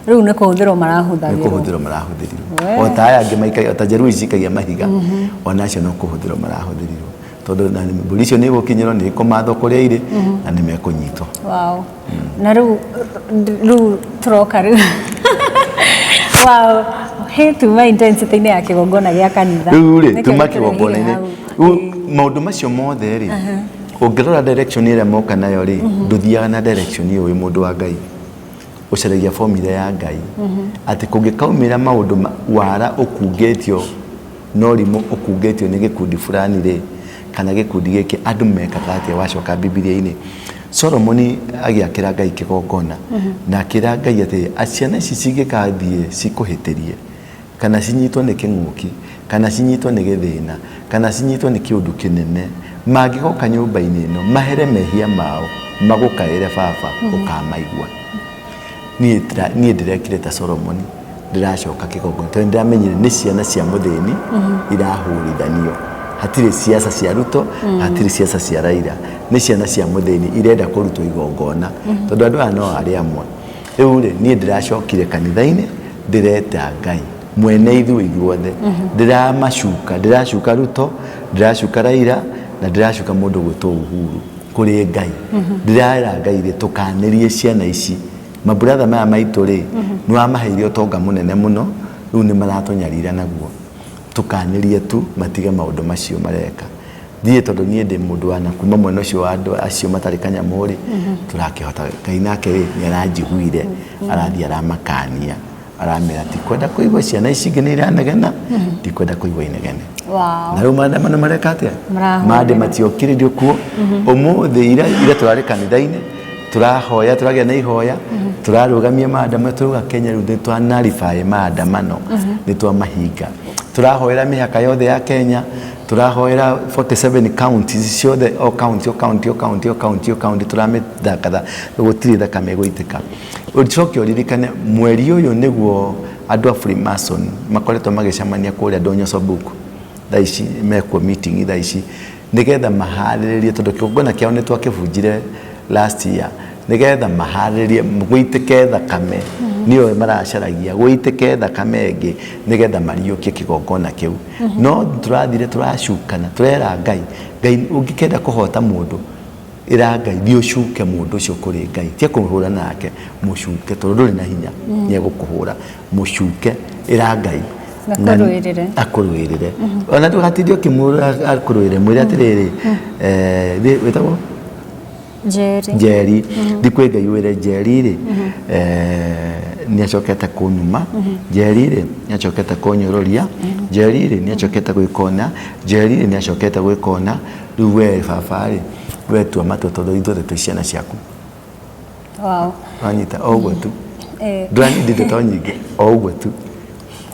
Rĩu nĩ kũhũthĩrwo Nĩ marahũthagĩrwo. Kũhũthĩrwo marahũthĩrirwo. We. O ta aya angĩ maikagia, o ta Jeruhi cikagia mahiga, ona acio no kũhũthĩrwo marahũthĩrirwo, tondũ na mbũri icio nĩ igũkinyĩrwo, nĩ ikũmathwo kũrĩa irĩ na nĩ mekũnyitwo. Wow. Na rĩu tũroka rĩu. Wow. He tuma intensity-inĩ ya kĩgongona gĩa kanitha. Rĩu rĩ Nĩkĩo tuma gĩtũrehire kĩgongona-inĩ. hau. Rĩu maũndũ macio mothe rĩ, ũngĩrora direction ĩrĩa moka nayo rĩ, ndũthiaga na direction ĩyo wĩ mũndũ wa Ngai. Ũcaragia formula ya Ngai atĩ kũngĩkaumĩra maũndũ wara ũkungĩtio na ũrimũ ũkungĩtio nĩ gĩkundi fulani rĩ, kana gĩkundi gĩkĩ, andũ mekaga atĩa? Wacoka Bibilia-inĩ, Solomoni agĩakĩra Ngai kĩgongona na akĩra Ngai atĩ ciana ici cingĩkathiĩ cikũhĩtĩrie, kana cinyitwo nĩ kĩng'ũki, kana cinyitwo nĩ gĩthĩna, kana cinyitwo nĩ kĩũndũ kĩnene, mangĩgoka nyũmba-inĩ ĩno mahere mehia mao, magũkaĩre baba, ũkamaigua. Niĩ ndĩrekire ta Solomoni, ndĩracoka kĩgongona tondũ nĩndĩramenyire nĩ ciana cia mũthĩni irahũrithanio. Hatirĩ siasa cia Ruto, hatirĩ siasa cia Raila, nĩ ciana cia mũthĩni irenda kũrutwo igongona, tondũ andũ aya no arĩ amwe. Rĩu rĩ, niĩ ndĩracokire kanitha-inĩ, ndĩreta Ngai mwene ithuĩ ithuothe, ndĩramacuka, ndĩracuka Ruto, ndĩracuka Raila na ndĩracuka mũndũ gwĩtwo Uhuru kũrĩ Ngai. Ndĩrera Ngai rĩ, tũkanĩrie ciana ici, maburatha maya maitũ rĩ, nĩ wamaheire ũtonga mũnene mũno. Rĩu nĩ maratũnyarira naguo. Tũkanĩrie tu matige maũndũ macio mareka. Thiĩ tondũ niĩ ndĩ mũndũ wa na kuma mwena ũcio wa andũ acio matarĩ kanyamũ rĩ, tũrakĩhota. Ngai nake rĩ, nĩ aranjiguire, arathiĩ aramakania, aramera tikwenda kũigua ciana ici ingĩ nĩ iranegena, ndikwenda kũigua inegene. Na rĩu maandamano mareka atĩa? Marahũrĩra. Mandĩ matiokĩrĩrio kuo. Ũmũthĩ ira ira tũrarĩ kanitha-inĩ, tũrahoya, tũragĩa na ihoya, tũrarũgamia maandamano, tũrauga Kenya rĩu nĩ twa nullify maandamano, nĩ twamahinga. Tũrahoera mĩhaka yothe ya Kenya, tũrahoera 47 counties ciothe, o county, o county, o county, o county, o county, tũramĩthakatha, gũtirĩ thakame ĩgũitĩka. Ũcoke ũririkane mweri ũyũ nĩguo andũ a Freemason makoretwo magĩcemania kũrĩa Ndonyo Sobuk, thaa ici mekuo meeting thaa ici, nĩgetha maharĩrĩrie tondũ kĩgongona kĩao nĩ twakĩbunjire last year, nĩgetha maharĩrĩrie gũitĩke thakame, nĩyo maracaragia gũitĩke thakame ĩngĩ nĩgetha mariũkie kĩgongona kĩu. No tũrathire tũracukana, tũrera Ngai, Ngai ũngĩkenda kũhota mũndũ, ĩra Ngai thiĩ ũcuke mũndũ ũcio kũrĩ Ngai, tia kũhũra nake, mũcuke tondũ ndũrĩ na hinya, nĩ egũkũhũra, mũcuke, ĩra Ngai Akũrũĩrĩre. Akũrũĩrĩre. Ona ndũgatinde ũkĩmwĩra akũrũĩrĩre, mwĩre atĩrĩrĩ, wĩtagwo? Njeri. Njeri. Thiĩ kwĩ Ngai wĩre Njeri rĩ, nĩ acokete kũnuma, Njeri rĩ, nĩ acokete kũnyũrũria, Njeri rĩ, nĩ acokete gwĩka ũna, Njeri rĩ, nĩ acokete gwĩka ũna, rĩu we baba rĩ, we tua matua tondũ ithuothe twĩ ciana ciaku. Wanyita o ũguo tu. Ndũranindi ndeto nyingĩ, o ũguo tu.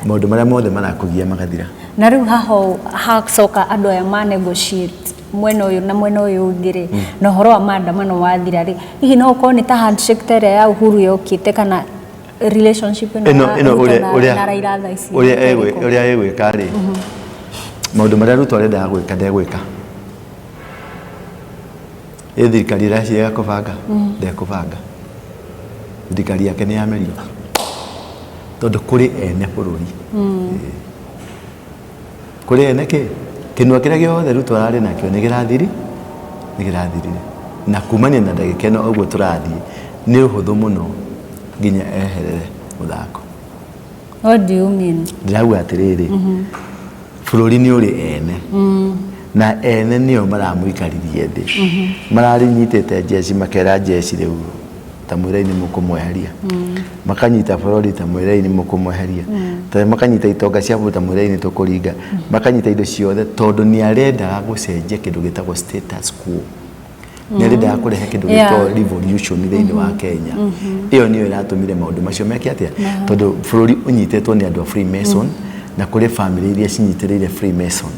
Maũndũ marĩa mothe marakũgia magathira. Na rĩu haha hacoka andũ aya ma negotiate mwena ũyũ na mwena ũyũ ũngĩ rĩ, na ũhoro wa maandamano wathira rĩ, hihi no ũkorwo nĩ ta handshake ta ĩrĩa ya Uhuru yokĩte kana relationship ĩno ĩno ya ĩno Ruto ũrĩa na, ũrĩa na Raila thaa ici ũrĩa ĩrĩkũ? ũrĩa egwĩka rĩ, maũndũ marĩa Ruto arendaga gwĩka ndegwĩka. Ĩ thirikari ĩraciaga kũbanga, ndekũbanga. Thirikari yake nĩ yamerio tondũ kũrĩ ene bũrũri. Kũrĩ ene kĩ? Kĩnua kĩrĩa gĩothe Ruto ararĩ nakĩo nĩ kĩrathiri, nĩ kĩrathirire. Na kumania na ndagĩka ĩno ũguo tũrathiĩ, nĩ ũhũthũ mũno nginya eherere mũthako. What do you mean? Ndĩrauga atĩrĩrĩ, bũrũri nĩ ũrĩ ene. Na ene nĩo maramũikaririe thĩ. Mararĩnyitĩte njeci makera njeci rĩu ta mwĩrei nĩ mũkũmweheria. Makanyita bũrũri ta mwĩrei nĩ mũkũmweheria. Ta makanyita itonga cia bũrũri ta mwĩrei nĩ tũkũringa. Makanyita indo ciothe tondũ nĩ arendaga gũcenjia kĩndũ gĩtagwo status quo. Nĩ arendaga kũrehe kĩndũ gĩtagwo revolution thĩinĩ wa Kenya. Ĩyo nĩyo ĩratũmire maũndũ macio meke atĩa? Tondũ bũrũri ũnyitĩtwo nĩ andũ a Freemason na kũrĩ family iria cinyitĩrĩire Freemason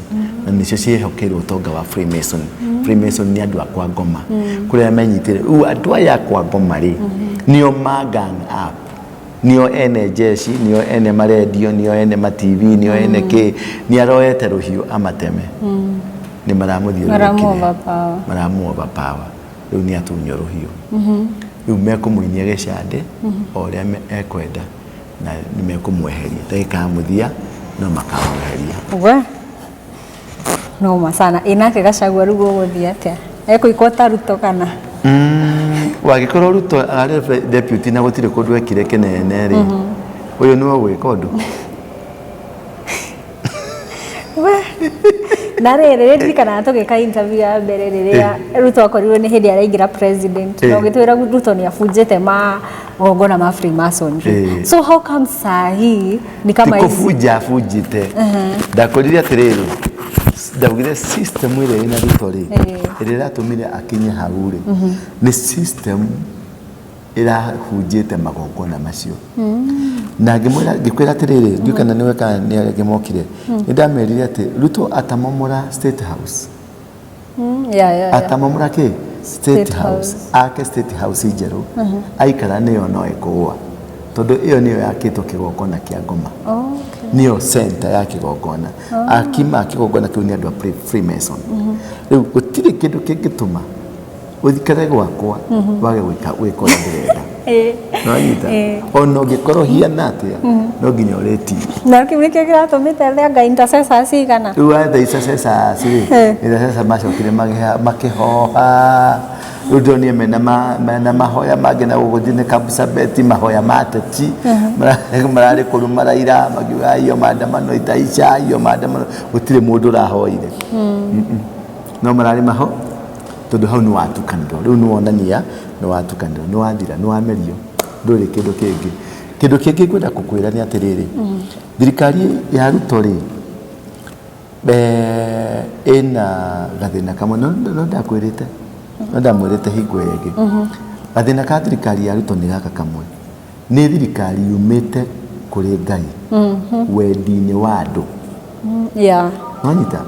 na nĩcio ciĩhokeirwo ũtonga wa Freemason. Freemason nĩ andũ a kwa ngoma. Kũrĩ arĩa menyitĩrĩire. Rĩu andũ aya a kwa ngoma rĩ, nĩo ma gang up. Nĩo ene njeci, nĩo ene marendio, nĩo ene ma TV, nĩo ene kĩ. Nĩ aroete rũhiũ amateme. Nĩ maramũthiũrũrũkĩria. Maramu overpower. Maramu overpower. Rĩu nĩ atunywo rũhiũ. Rĩu mekũmũinia gĩcandĩ o ũrĩa ekwenda na nĩ mekũmweheria. Ndagĩka ya mũthia no makamweheria. We. Noma sana. Ĩ nake Gachagua rĩu gũgũthiĩ atĩa? Ekũikwo ta Ruto kana? Wangĩkorwo Ruto ararĩ deputy na gũtirĩ kũndũ ekire kĩnene rĩ, ũyũ nĩwe ũgwĩka ũndũ? We. Na rĩrĩ, nĩndirikanaga tũgĩka interview ya mbere rĩrĩa Ruto akorirwo nĩ hĩndĩ araingĩra president. Na ũgĩtwĩra Ruto nĩ abunjĩte magongona ma Freemasonry. So how come saa hii ni kama Ti hizi? kũbunja abunjĩte. Ndakorire atĩrĩrĩ, ndaugire system ĩrĩa ĩna Ruto rĩ, ĩrĩa ĩratũmire akinye hau rĩ, nĩ system ĩrahunjĩte magongona macio. Na ngĩmwĩra, ngĩkwĩra atĩrĩrĩ, ndiũĩ kana nĩwe kana nĩ arĩa angĩ mokire, nĩ ndamerire atĩ Ruto atamomora State House. Atamomora kĩ? State House. Ake State House njerũ, aikara nĩyo no ĩkũgũa. Tondũ ĩyo nĩyo yakĩtwo kĩgongona kĩa ngoma. Nĩyo center ya kĩgongona. Aki ma kĩgongona kĩu nĩ andũ a Freemason. Rĩu gũtirĩ kĩndũ kĩngĩtũma Ũthikare gwakwa wage gwĩka gwĩka ũrĩa ndĩrenda. Nĩwanyita? Ĩĩ. Ona ũngĩkorwo hiana atĩa, no nginya ũrĩtii. Na kĩu nĩkĩo kĩratũmĩte rĩanga intercessors cigana. Rĩu atha intercessors rĩ, intercessors macokire makĩhoha. Rĩu ndĩronire mena mahoya mangĩ na gũkũ nĩ Kapsabet, mahoya ma ateti. Mararĩ kũu maraira makiuga hiyo maandamano itaisha, hiyo maandamano. Gũtirĩ mũndũ ũrahoire. No mararĩ maho tondũ hau nĩ watukanĩrwo. Rĩu nĩ wonania nĩ watukanĩrwo, nĩ wathira, nĩ wamerio, ndũrĩ kĩndũ kĩngĩ. Kĩndũ kĩngĩ ngwenda gũkwĩra nĩ atĩrĩrĩ, thirikari ya Ruto rĩ, ĩna gathĩna kamwe, no ndakwĩrĩte, no ndamwĩrĩte hingo ĩyo ĩngĩ. Gathĩna ka thirikari ya Ruto nĩ gaka kamwe, nĩ thirikari yumĩte kũrĩ Ngai, wendi-inĩ wa andũ. Nĩwanyita?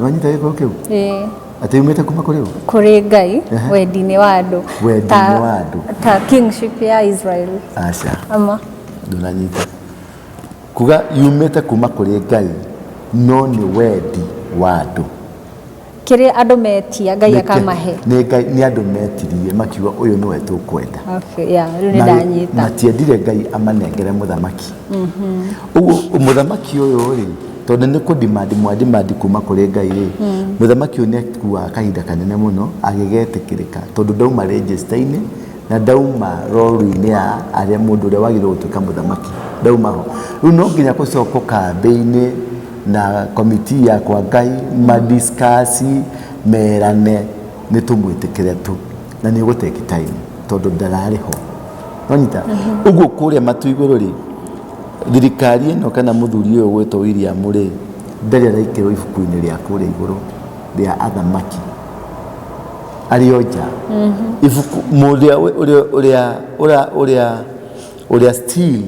Nĩwanyita gĩkũyũ kĩu? Ĩĩ. Atĩ yumĩte kuma kũrĩ ũ? Kũrĩ Ngai, wendi-inĩ wa andũ. Wendi-inĩ wa andũ. Ta kingship ya Israel. Aca. Ama. Ndũnanyita. Kuga yumĩte kuma kũrĩ Ngai, no nĩ wendi wa andũ. Kĩrĩa andũ metia Ngai akamahe. Nĩ Ngai, nĩ andũ metirie makiuga ũyũ nĩwe tũkwenda. Okay, yeah, rĩu nĩ ndanyita. Matiendire Ngai amanengere mũthamaki. Ũguo mũthamaki ũyũ rĩ, tondũ nĩ kũ-demand mwa-demand kuma kũrĩ Ngai rĩ, mũthamaki ũyũ nĩ akuaga kahinda kanene mũno agĩgetĩkĩrĩka, tondũ ndauma register-inĩ na ndauma rolu-inĩ ya arĩa mũndũ ũrĩa wagĩrĩirwo gũtuĩka mũthamaki, ndauma ho. Rĩu no nginya gũcokwo kambĩ-inĩ na committee ya kwa Ngai ma-discuss merane nĩ tũmwĩtĩkĩre tu, na nĩ ũgũ-take time tondũ ndararĩ ho. Wanyita? Ũguo kũrĩa matu igũrũ rĩ, thirikari ĩno kana mũthuri ũyũ ũgwĩtwo William rĩ, ndarĩ araikĩrwo ibuku-inĩ rĩa kũrĩa igũrũ rĩa athamaki. Arĩ o nja. Ibuku ũrĩa ũrĩa ũrĩa ũrĩa ũrĩa ũrĩa still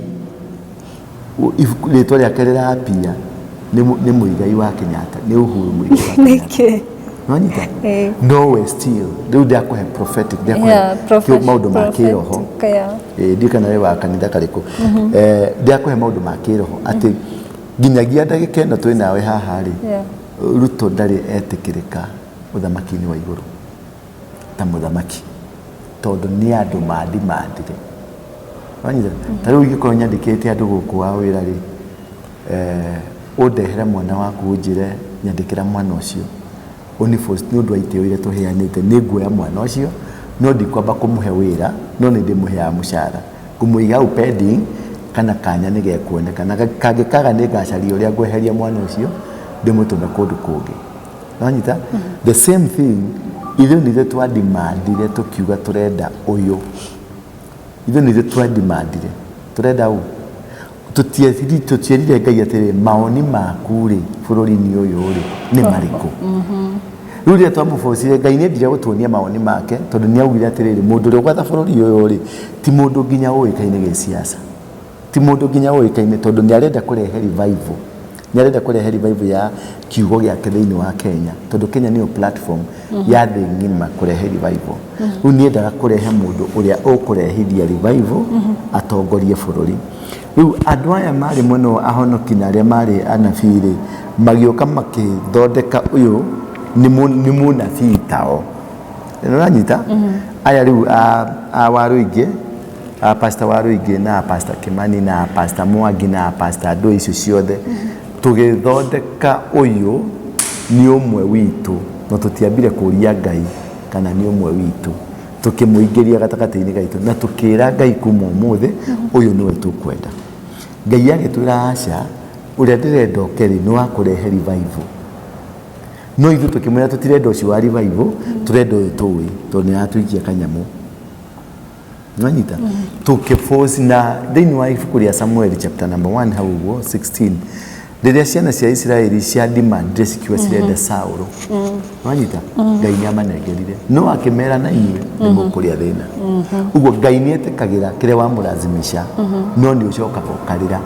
ibuku rĩtwa rĩake rĩrapia nĩ Muigai wa Kenyatta, nĩ Uhuru Muigai wa Kenyatta. Nĩkĩ? Nĩwanyita? Ĩĩ. No we still rĩu ndakũhe prophetic, ndakũhe maũndũ ma kĩroho. Prophetic, yeah. Ĩĩ, ndiũĩ kana wĩ wa kanitha karĩkũ. Ndakũhe maũndũ ma kĩroho atĩ nginyagia ndagĩka ĩno twĩ nawe haha rĩ, Ruto ndarĩ etĩkĩrĩka ũthamaki-inĩ wa igũrũ ta mũthamaki, tondũ nĩ andũ mandimandire. Wanyita? Ta rĩu ingĩkorwo nyandĩkĩte andũ gũkũ wa wĩra rĩ, ũndehere mwana waku ũnjĩre nyandĩkĩra mwana ũcio, ũni-force nĩ ũndũ wa itĩo iria tũheanĩte, nĩ nguoya mwana ũcio, no ndikwamba kũmũhe wĩra, no nĩ ndĩmũheaga mũcara. Ngũmũiga hau pending, kana kanya nĩ gekuoneka. Na kangĩkaga nĩ ngacaria ũrĩa ngweheria mwana ũcio, ndĩmũtũme kũndũ kũngĩ. Nĩwanyita? The same thing, ithuĩ nĩ ithuĩ twadimandire tũkiuga tũrenda ũyũ. Ithuĩ nĩ ithuĩ twadimandire tũrenda ũ. Tũtierire Ngai atĩrĩ, maoni maku rĩ bũrũri-inĩ ũyũ rĩ nĩ marĩkũ? Rĩu rĩrĩa twamũbocire Ngai nĩ endire gũtuonia mawoni make, tondũ nĩ augire atĩrĩrĩ, mũndũ ũrĩa ũgwatha bũrũri ũyũ rĩ ti mũndũ nginya ũĩkaine gĩsiasa, ti mũndũ nginya ũĩkaine, tondũ nĩ arenda kũrehe revival, nĩ arenda kũrehe revival ya kiugo gĩake thĩinĩ wa Kenya, tondũ Kenya nĩyo platform ya thĩ ng'ima kũrehe revival. Rĩu nĩ endaga kũrehe mũndũ ũrĩa ũkũrehithia revival atongorie bũrũri. Rĩu andũ aya marĩ mwena wa ahonoki na arĩa marĩ anabii rĩ, magĩũka makĩthondeka ũyũ nĩ mũnabii tao. Nĩ ũranyita? Aya rĩu a Waruingĩ, a Pastor Waruingĩ na a Pastor Kimani na a Pastor Mwangi na a Pastor andũ icio ciothe, tũgĩthondeka ũyũ nĩ ũmwe witũ, no tũtiambire kũria Ngai kana nĩ ũmwe witũ. Tũkĩmũingĩria gatagatĩ-inĩ gaitũ na tũkĩra Ngai kuma ũmũthĩ ũyũ nĩwe tũkwenda. Ngai agĩtwĩra aca, ũrĩa ndĩrenda oke rĩ nĩ wa kũrehe revival. No ithuĩ tũkĩmwĩra tũtirenda ũcio wa revival, tũrenda ũyũ tũĩ tondũ nĩ aratũikia kanyamũ. Nĩwanyita? Tũkĩ-force na thĩinĩ wa ibuku rĩa Samuel chapter number 1 hau ũguo 16, rĩrĩa ciana cia Isiraeli cia demandire cikiuga cirenda Saũlũ. Nĩwanyita? Ngai nĩ amanengerire, no akĩmera na inyuĩ nĩ mũkũrĩa thĩna. Ũguo Ngai nĩ etĩkagĩra kĩrĩa wamũrazimisha, no nĩ ũcokaga ũkarĩra.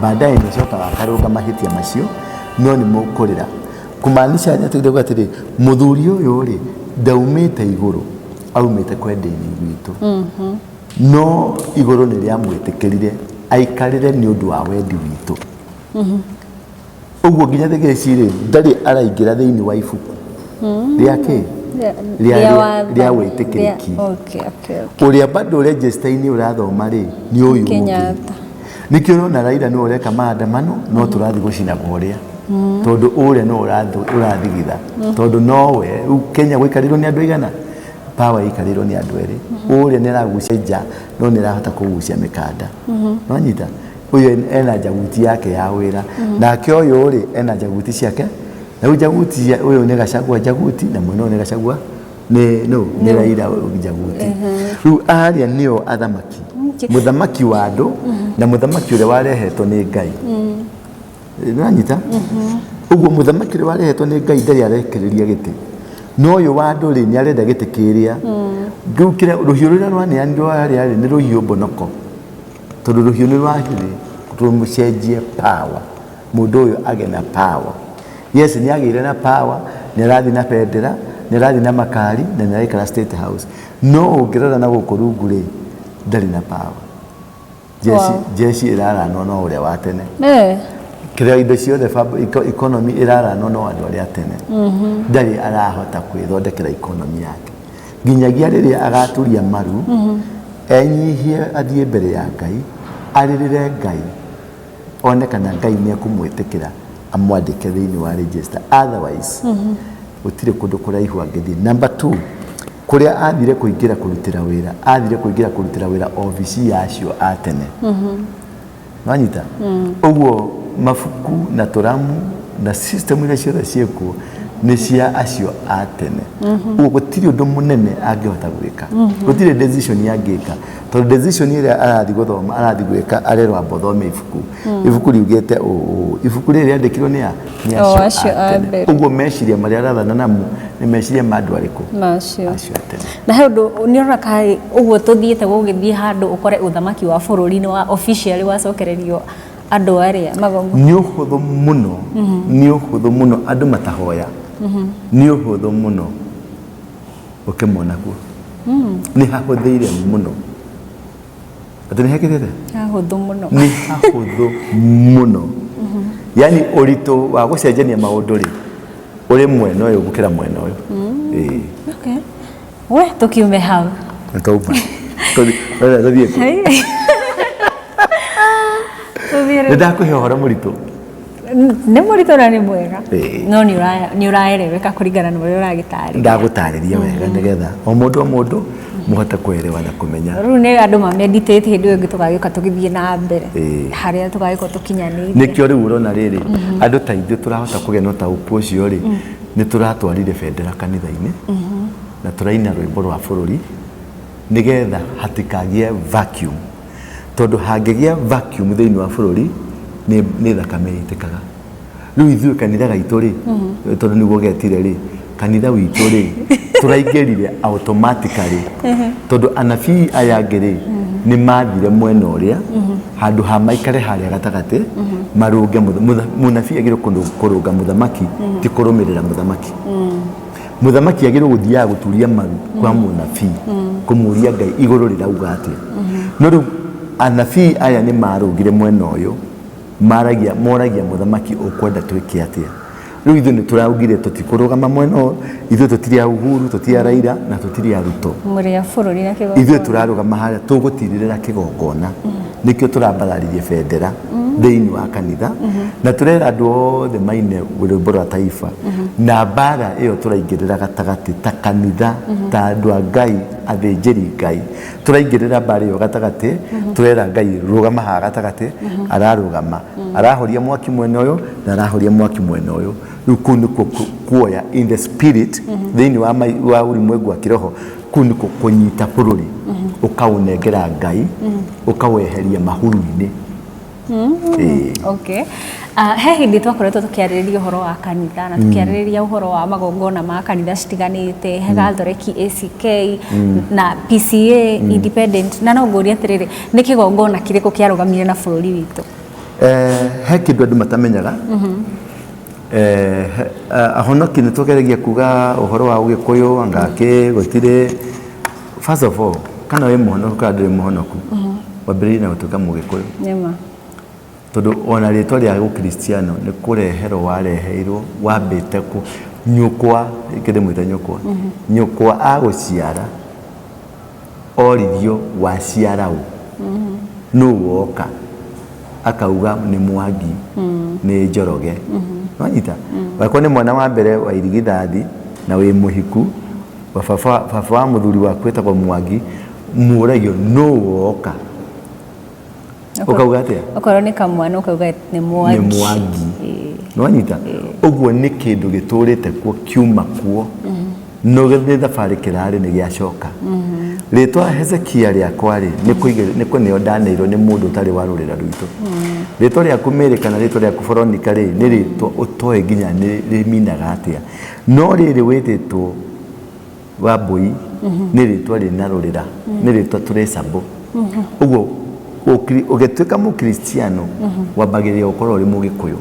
Baadaye nĩ ũcokaga akarũnga mahĩtia macio, no nĩ mũkũrĩra. Kumaanisha nĩ atĩ atĩrĩ, mũthuri ũyũ rĩ ndaumĩte igũrũ, aumĩte kwenda-inĩ gwitũ. No igũrũ nĩ rĩamwĩtĩkĩrire aikarĩre nĩ ũndũ wa wendi witũ. Ũguo nginya thikũ ici rĩ, ndarĩ araingĩra thĩinĩ wa ibuku rĩa kĩ? Rĩa wĩtĩkĩrĩki. Ũrĩa bado register-inĩ ũrathoma rĩ, nĩ ũyũ ũngĩ. Kenyatta. Nĩkĩo ũrona Raila nĩwe ũreka maandamano, no tũrathiĩ gũcina kũrĩa, tondũ ũrĩa nĩwe ũrathigitha, tondũ nowe rĩu. Kenya gũikarĩirwo nĩ andũ aigana? Power ĩikarĩirwo nĩ andũ erĩ. Ũrĩa nĩ aragucia nja, no nĩ arahota kũgucia mĩkanda. Nwanyita ũyũ ena njaguti yake ya wĩra, nake ũyũ rĩ ena njaguti ciake. Na rĩu njaguti ũyũ nĩ Gachagua njaguti, na mwena ũyũ nĩ Gachagua, nĩ no nĩ Raila njaguti. Rĩu arĩa nĩo athamaki, mũthamaki wa andũ na mũthamaki ũrĩa warehetwo nĩ Ngai. Nĩwanyita ũguo? Mũthamaki ũrĩa warehetwo nĩ Ngai ndarĩ arekereria gĩtĩ, no ũyũ wa andũ rĩ, nĩ arenda gĩtĩ kĩrĩa. Rĩu kĩrĩa rũhiũ rũrĩa rwaneanirwo harĩa rĩ, nĩ rũhiũ mbonoko, tondũ rũhiũ nĩ rwahithĩ rũmũcenjie power, mũndũ ũyũ agĩe na power. Yes, nĩ agĩire na power, nĩ arathiĩ na bendera, nĩ arathiĩ na makari, na nĩ araikara State House, no ũngĩrora na gũkũ rungu rĩ, ndarĩ na power. Jeshi, jeshi ĩraranwo no ũrĩa wa tene. Kĩrĩa indo ciothe economy ĩraranwo no andũ arĩa a tene. Ndarĩ arahota kwĩthondekera economy yake nginyagia rĩrĩa agaturia maru, enyihie, athiĩ mbere ya Ngai, arĩrĩre Ngai, one kana Ngai nĩ ekũmwĩtĩkĩra amwandĩke thĩinĩ wa register. Otherwise gũtirĩ kũndũ kũraihu angĩthiĩ. Number two, kũrĩa athire kũingĩra kũrutĩra wĩra, athire kũingĩra kũrutĩra wĩra obici ya acio a tene. Wanyita ũguo? Mabuku na tũramu na system iria ciothe ciĩkuo nĩ cia acio a tene. Ũguo gũtirĩ ũndũ mũnene angĩhota gwĩka, gũtirĩ decision angĩka, tondũ decision ĩrĩa arathiĩ gũthoma, arathiĩ gwĩka, arerwo amba ũthome ibuku, ibuku riugĩte ũũ ũũ, ibuku rĩrĩ rĩandĩkirwo nĩ a? Nĩ O acio acio a a tene. mbere. Ũguo meciria marĩa arathana namo nĩ meciria ma andũ arĩkũ? Macio. Acio a tene. Na he ũndũ nĩ ũrona kaĩ ũguo tũthiĩte gũgĩthiĩ handũ ũkore ũthamaki wa bũrũri nĩ wa officially wacokererio andũ arĩa magongo? Nĩ ũhũthũ mũno, nĩ ũhũthũ mũno. Andũ matahoya nĩ ũhũthũ mũno ũkĩmona kuo, nĩ hahũthĩire mũno atĩ nĩ hekĩrĩte. Hahũthũ mũno. Nĩ hahũthũ mũno, yani ũritũ wa gũcenjania maũndũ rĩ, ũrĩ mwena ũyũ gũkĩra mwena ũyũ. Ĩĩ. Okay, we tũkiume hau. Nĩ twauma. Tũthiĩ kũ? Tũthiĩ Nĩ rĩu. ndakũhe ũhoro mũritũ. Nĩ mũritũ na nĩ mwega. No nĩ ũraereweka kũringana na ũrĩa ũragĩtarĩria. Ndagũtarĩria wega nĩgetha o mũndũ o mũndũ mũhote kũerewa na kũmenya. Rĩu nĩ andũ ma meditate, hĩndĩ ĩyo ĩngĩ tũgagĩũka tũgĩthiĩ na mbere harĩa tũgagĩkorwo tũkinyanĩirie. Nĩkĩo rĩu ũrona rĩrĩ, andũ ta ithuĩ tũrahota kũgĩa na ũtaũku ũcio rĩ, nĩ tũratwarire bendera kanitha-inĩ na tũraina rwĩmbo rwa bũrũri, nĩgetha hatikagĩe vacuum, tondũ hangĩgĩa vacuum thĩinĩ wa bũrũri nĩ thakame ĩtĩkaga. Rĩu ithuĩ kanitha gaitũ rĩ, tondũ nĩguo getire rĩ, kanitha witũ rĩ, tũraingĩrire automatically, tondũ anabii aya angĩ rĩ, nĩ mathire mwena ũrĩa handũ ha maikare harĩa gatagatĩ marũnge. Mũnabii agĩrĩirwo kũrũnga mũthamaki, ti kũrũmĩrĩra mũthamaki. Mũthamaki agĩrĩirwo gũthiaga gũturia maru kwa mũnabii, kũmũria Ngai igũrũ rĩrauga atĩa. No rĩu anabii aya nĩ marũngire mwena ũyũ, maragia, moragia mũthamaki, "Ũkwenda twĩke atĩa?" Rĩu ithuĩ nĩ tũraugire tũtikũrũgama mwena ũyũ. Ithuĩ tũtirĩ a Uhuru, tũtirĩ a Raila na tũtirĩ a Ruto. Mũrĩ a bũrũri na kĩgongona. Ithuĩ tũrarũgama harĩa tũgũtirĩrĩra kĩgongona. Nĩkĩo tũrambararirie bendera thĩinĩ wa kanitha na tũrera andũ othe maine rwĩmbo rwa taifa, na mbara ĩyo tũraingĩrĩra gatagatĩ ta kanitha, ta andũ a Ngai, athĩnjĩri Ngai. Tũraingĩrĩra mbara ĩyo gatagatĩ, tũrera Ngai, "Rũgama haha gatagatĩ." Ararũgama, arahoria mwaki mwena ũyũ na arahoria mwaki mwena ũyũ. Rĩu kũu nĩkuo kuoya in the spirit thĩinĩ wa ulimwengu wa kiroho. Kũu nĩkuo kũnyita bũrũri, ũkaũnengera Ngai, ũkaweheria mahuru-inĩ. Ĩĩ. Okay. He hĩndĩ twakoretwo tũkĩarĩrĩria ũhoro wa kanitha na tũkĩarĩrĩria ũhoro wa magongona ma kanitha citiganĩte, he Gathoreki, ACK na PCA, Independent, na no ngũrie atĩrĩrĩ, nĩ kĩgongona kĩrĩkũ kĩarũgamire na bũrũri witũ? He kĩndũ andũ matamenyaga. Ahonoki nĩ tũgeragia kuga ũhoro wa Ũgĩkũyũ anga kĩ gũtirĩ. First of all, kana wĩ mũhonoku kana ndũrĩ mũhonoku, wambĩrĩrie na gũtuĩka Mũgĩkũyũ. Nĩma. Tondũ ona rĩtwa rĩa Gũkristiano nĩ kũreherwo wareheirwo, wambĩte kũ Nyũkwa, kĩndĩmwĩta nyũkwa, nyũkwa agũciara oririo waciara ũ, nũ woka, akauga nĩ Mwangi, nĩ Njoroge. Wanyita? Wakorwo nĩ mwana wa mbere wa irigithathi na wĩ mũhiku, wa baba, baba wa mũthuri waku etagwo Mwangi, mũragio nũ woka, ũkauga atĩa? Okorwo nĩ kamwana ũkauga nĩ Mwangi. Nĩ Mwangi. Nĩwanyita? Ũguo nĩ kĩndũ gĩtũrĩte kuo, kiuma kuo, no nĩ thabarĩ kĩrarĩ nĩ gĩacoka. Rĩtwa Hezekia rĩakwa rĩ, nĩ kũneo ndaneirwo nĩ mũndũ ũtarĩ wa rũrĩra rwitũ. Rĩtwa rĩaku Mary kana rĩtwa rĩaku Veronica rĩ, nĩ rĩtwa ũtoĩ nginya nĩ rĩminaga atĩa, no rĩrĩ wĩtĩtwo Wambũi nĩ rĩtwa rĩna rũrĩra, nĩ rĩtwa traceable. Ũguo ũgĩtuĩka mũkristiano wambagĩrĩria gũkorwo ũrĩ mũgĩkũyũ.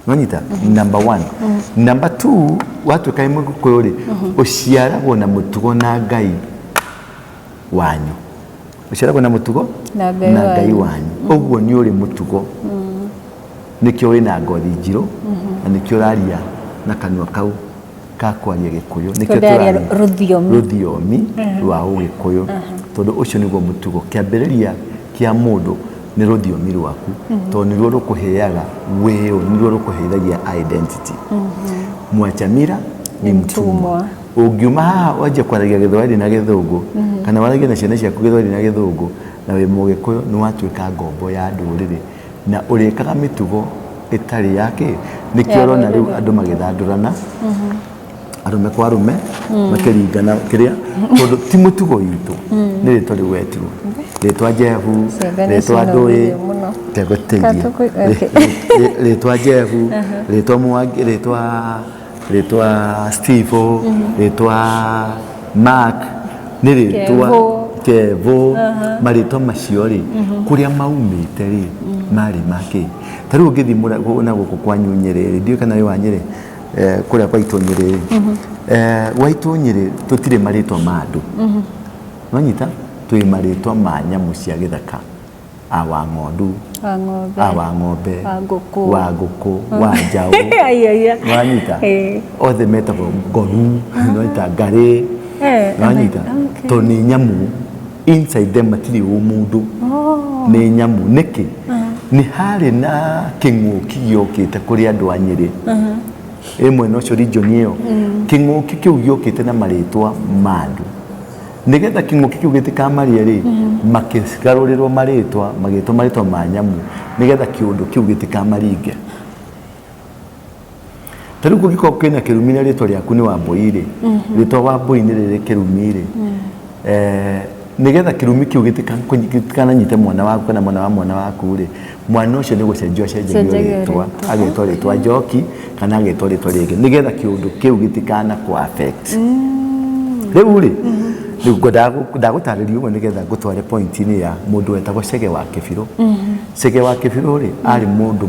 Wanyita? Number one. Number two, watuĩka wĩ mũgĩkũyũ rĩ, ũciaragwo na mũtugo na Ngai wanyu. Ũciaragwo na mũtugo na Ngai na Ngai wanyu. Wanyu. Ũguo nĩ ũrĩ mũtugo. Nĩkĩo wĩna ngothi njirũ na nĩkĩo ũraria na kanua kau ka kwaria Gĩkũyũ. Nĩkĩo ndĩraria tũraria rũthiomi. Rũthiomi rwa Ũgĩkũyũ, tondũ ũcio nĩguo mũtugo. Kĩambĩrĩria kĩa mũndũ nĩ rũthiomi rwaku, tondũ nĩruo rũkũheaga wĩũ, nĩruo rũkũheithagia identity. Mwacha mila ni mtumwa. Mtumwa. Ũngiuma haha wanjie kwaragia Gĩthwaĩri na Gĩthũngũ, kana waragie na ciana ciaku Gĩthwaĩri na Gĩthũngũ, na wĩ Mũgĩkũyũ, nĩ watuĩka ngombo ya ndũrĩrĩ na ũrĩkaga mĩtugo ĩtarĩ ya kĩ. Nĩkĩo Ya ũrona rĩu rũrĩrĩ. Andũ magĩthandũrana, arũme kwa arũme, makĩringana kĩrĩa, tondũ ti mũtugo witũ, nĩ rĩtwa rĩu wetirwo, rĩtwa Jehu, Cianga nĩ rĩtwa Ndũĩ. cinogithio mũno. Tegũteithia. Okay. Rĩtwa Jehu, rĩtwa Mwangi, rĩtwa Steve, rĩtwa Mark, nĩ rĩtwa Kevo. Kevo. Marĩtwa macio rĩ, kũrĩa maumĩte rĩ, marĩ makĩ. Ta rĩu ũngĩthiĩ na gũkũ kwanyu Nyĩrĩ rĩ, ndiũĩ kana wĩ wa Nyĩrĩ, kũrĩa gwaitũ Nyĩrĩ rĩ, gwaitũ Nyĩrĩ tũtirĩ marĩtwa ma andũ. Wanyita? Twĩ marĩtwa ma nyamũ cia gĩthaka. A wa ng'ondu, wa ng'ombe, a wa ng'ombe, wa ngũkũ, wa ngũkũ, wa njaũ. Ai, ai, ai. Wanyita? Ĩĩ. Othe metagwo ngoru, wanyita, ngarĩ. Wanyita? Okay. Tondũ nĩ nyamũ, inside them matirĩ ũmũndũ, nĩ nyamũ. Nĩkĩ? Nĩ harĩ na kĩng'ũki gĩokĩte kũrĩ andũ a Nyĩrĩ ĩ mwena ũcio, region ĩyo. Kĩng'ũki kĩu gĩokĩte na marĩtwa ma andũ. Nĩgetha kĩng'ũki kĩu gĩtikamarie rĩ, makĩgarũrĩrwo marĩtwa, magĩtwo marĩtwa ma nyamũ, nĩgetha kĩũndũ kĩu gĩtikamaringe. Ta rĩu kũngĩkorwo kwĩna kĩrumi na rĩtwa rĩaku nĩ Wambũi rĩ, rĩtwa Wambũi nĩ rĩrĩ kĩrumi rĩ, nĩgetha kĩrumi kĩu gĩtikananyite mwana waku kana mwana wa mwana waku rĩ, mwana ũcio nĩ gũcenjio acenjagio Cenjagio rĩtwa, rĩtwa. Agetwo rĩtwa Njoki kana agetwo rĩtwa rĩngĩ, nĩgetha kĩũndũ kĩu gĩtikana kũ affect. Rĩu rĩ, rĩu ndagũtarĩria ũguo nĩgetha ngũtware point-inĩ ya mũndũ wetagwo Chege wa Kĩbirũ. Chege wa Kĩbirũ rĩ, arĩ mũndũ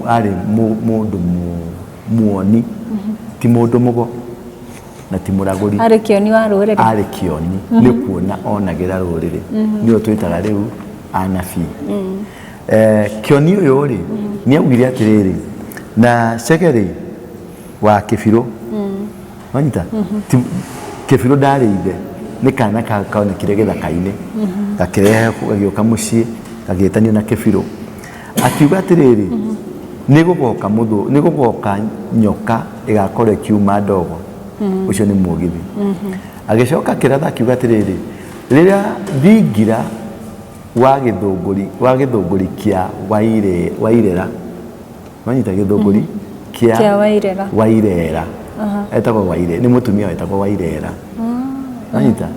arĩ mũndũ muoni, ti mũndũ mũgo na ti mũragũri. Arĩ kĩoni wa rũrĩrĩ. Arĩ kĩoni, nĩ kuona onagĩra rũrĩrĩ, nĩo twĩtaga rĩu anabii. Kĩoni ũyũ rĩ, nĩ augire atĩrĩrĩ, na Chege rĩ wa Kĩbirũ, wanyita? Kĩbirũ ndarĩ ithe, nĩ kana kaonekire gĩthaka-inĩ, gakĩrehe gagĩũka mũciĩ, gagĩtanio na Kĩbirũ. Akiuga atĩrĩrĩ, nĩ gũgoka mũthũ, nĩ gũgoka nyoka ĩgakorwo ĩkiuma ndogo. Ũcio nĩ mũgithi. Agĩcoka akĩratha akiuga atĩrĩrĩ, rĩrĩa thingira wa gĩthũngũri, wa gĩthũngũri kĩa Waire, Wairera, wanyita? Gĩthũngũri kĩa Kĩa Wairera. Wairera, etagwo Waire, nĩ mũtumia wetagwo Wairera, wanyita?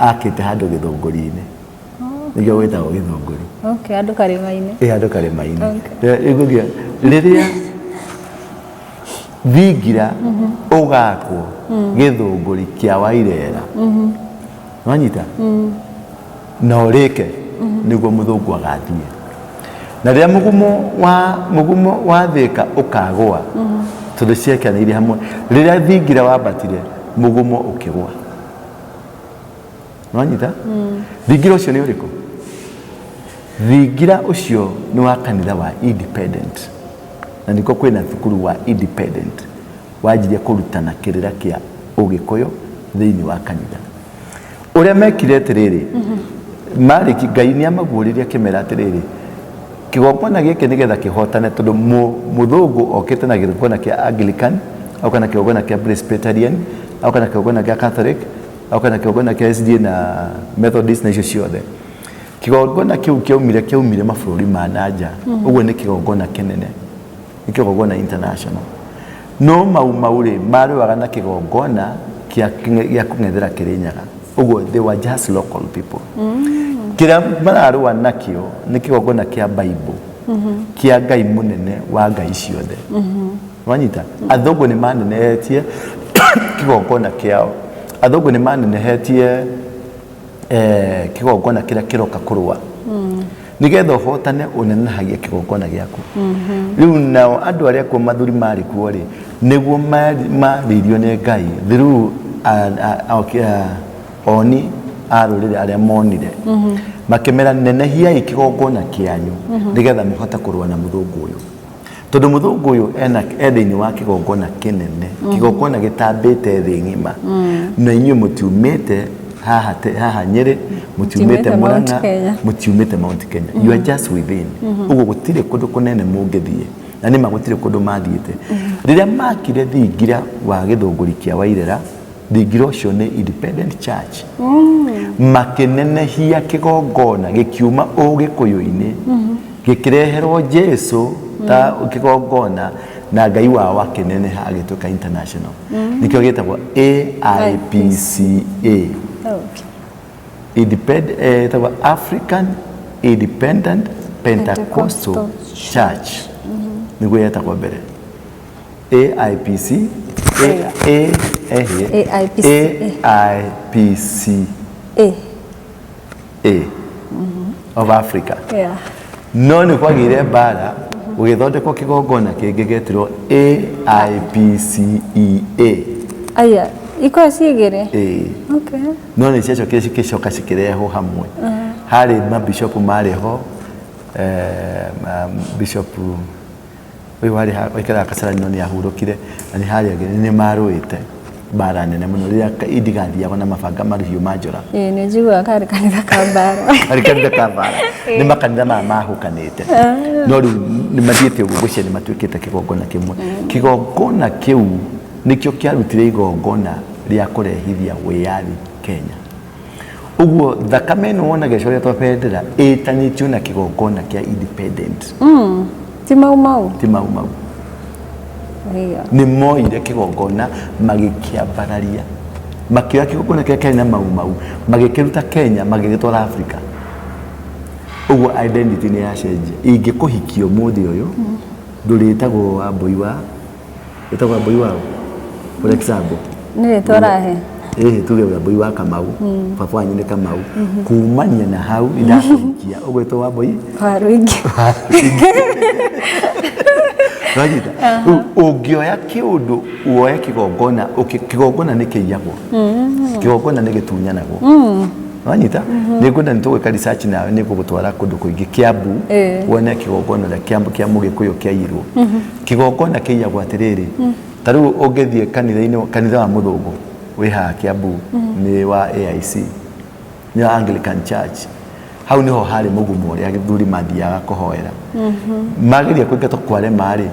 Akĩte handũ gĩthũngũri-inĩ, nĩkĩo gwĩtagwo gĩthũngũri. Okay, andũ karĩma-inĩ. Ĩ handũ karĩma-inĩ. Rĩu rĩrĩa thingira ũgakwo gĩthũngũri kĩa Wairera, wanyita, na ũrĩke, nĩguo mũthũngũ agathiĩ. Na rĩrĩa mũgumo wa Thĩka ũkagũa, tondũ ciekanĩire hamwe, rĩrĩa thingira wambatire, mũgumo ũkĩgũa. Wanyita? Thingira ũcio nĩ ũrĩkũ? Thingira ũcio nĩ wa kanitha wa Independent, na nĩkuo kwĩna thukuru wa Independent. Wanjirie kũrutana kĩrĩra kĩa Ũgĩkũyũ thĩinĩ wa kanitha. Ũrĩa mekire atĩrĩrĩ, marĩki Ngai nĩ amaguũrĩrie akĩmera atĩrĩrĩ, kĩgongona gĩkĩ nĩgetha kĩhotane, tondũ mũthũngũ okĩte na kĩgongona kĩa Anglican, oka na kĩgongona kĩa Presbyterian, oka na kĩgongona kĩa Catholic, oka na kĩgongona kĩa SDA na Methodist na icio ciothe. Kĩgongona kĩu kĩaumire mabũrũri ma na nja. Ũguo nĩ kĩgongona kĩnene, nĩ kĩgongona international. No Mau Mau rĩ, marũaga na kĩgongona gĩa kũng'ethera Kĩrĩnyaga. Ũguo they were just local people. Kĩrĩa mararũa nakĩo nĩ kĩgongona kĩa Bible, kĩa Ngai mũnene wa ngai ciothe. Wanyita? Athũngũ nĩ manenehetie kĩgongona kĩao. Athũngũ nĩ manenehetie kĩgongona kĩrĩa kĩroka kũrũa. Nĩgetha ũhotane ũnenehagia kĩgongona gĩaku. Rĩu nao andũ arĩa kuo mathuri marĩ kuo rĩ, nĩguo marĩirio nĩ Ngai through oni a rũrĩrĩ arĩa monire. Makĩmera nenehiai kĩgongona kĩanyu nĩgetha mũhote kũrũa na mũthũngũ ũyũ. Tondũ mũthũngũ ũyũ ena e thĩinĩ wa kĩgongona kĩnene, kĩgongona gĩtambĩte thĩ ng'ima. Na inyuĩ mũtiumĩte haha haha Nyĩrĩ, mũtiumĩte Mũtiumĩte Mount Murang'a, Kenya. Mũtiumĩte Mount Kenya. You are just within. Ũguo gũtirĩ kũndũ kũnene mũngĩthiĩ. Na nĩma gũtirĩ kũndũ mathiĩte. Rĩrĩa makire thingira wa Gĩthũngũri kĩa Wairera, thingira ũcio nĩ independent church. Makĩnenehia kĩgongona gĩkiuma Ũgĩkũyũ-inĩ, gĩkĩreherwo Jesu ta kĩgongona, na Ngai wao akĩneneha agĩtuĩka international. Nĩkĩo gĩtagwo AIPCA. Ĩtagwo African Independent Pentecostal Pentecostal Church. Nĩguo yetagwo mbere. AIPC A A A AIPCA. AIPCA A. of Africa. No nĩ kwagĩire mbara, gũgĩthondekwo kĩgongona kĩngĩ gĩetirwo AIPCEA. Aya, ikorwo ciĩ igĩrĩ. Ĩĩ. No nĩ ciacokire cikĩcoka cikĩrehwo hamwe. Harĩ mabishopu marĩ ho, bishop ũyũ warĩ waikaraga Kasarani no nĩ ahurũkire, na nĩ harĩ angĩ nĩ marũĩte mbara nene mũno rĩrĩa indigathiagwo na mabanga mahiũ ma njora. Ĩĩ, nĩ njiguaga karĩ kanitha ka mbara. Karĩ kanitha ka mbara. Nĩ makanitha maya mahũkanĩte, no rĩu nĩ mathiĩte ũguo, ngwĩciria nĩ matuĩkĩte kĩgongona kĩmwe. Kĩgongona kĩu nĩkĩo kĩarutire igongona rĩa kũrehithia wĩyathi Kenya. Ũguo thakame ĩno wona gĩcoretwo bendera ĩtanĩtio na kĩgongona kĩa independent. Ti Mau Mau? Ti Mau Mau. Nĩ moire kĩgongona magĩkĩambararia, makĩoya kĩgongona kĩrĩa kĩarĩ na Mau Mau, magĩkĩruta Kenya, magĩgĩtwara Africa. Ũguo identity nĩ yacenjia. Ingĩkũhikia ũmũthĩ ũyũ, ndũrĩtagwo Wambũi wa wĩtagwo Wambũi wa, for example. Nĩ rĩtwa ũrahe? Ĩhĩ, tuge Wambũi wa Kamau, baba wanyu nĩ Kamau. Kumania na hau ndakũhikia ũgwĩtwo Wambũi wa Rũingĩ. Wanyita? Rĩu ũngĩoya kĩũndũ, woe kĩgongona, kĩgongona nĩ kĩiyagwo, kĩgongona nĩ gĩtunyanagwo. Wanyita? Nĩ ngwenda nĩ tũgwĩka research nawe, nĩ ngũgũtwara kũndũ kũingĩ Kiambu, wone kĩgongona ũrĩa kĩa Mũgĩkũyũ kĩaiyirwo. Kĩgongona kĩiyagwo atĩrĩrĩ, ta rĩu ũngĩthiĩ kanitha-inĩ, kanitha wa mũthũngũ wĩ haha Kiambu nĩ wa AIC, nĩ wa Anglican Church. Hau niho harĩ mũgumo ũrĩa athuri mathiaga kũhoera. Mageria kũingatwo kwarema rĩ,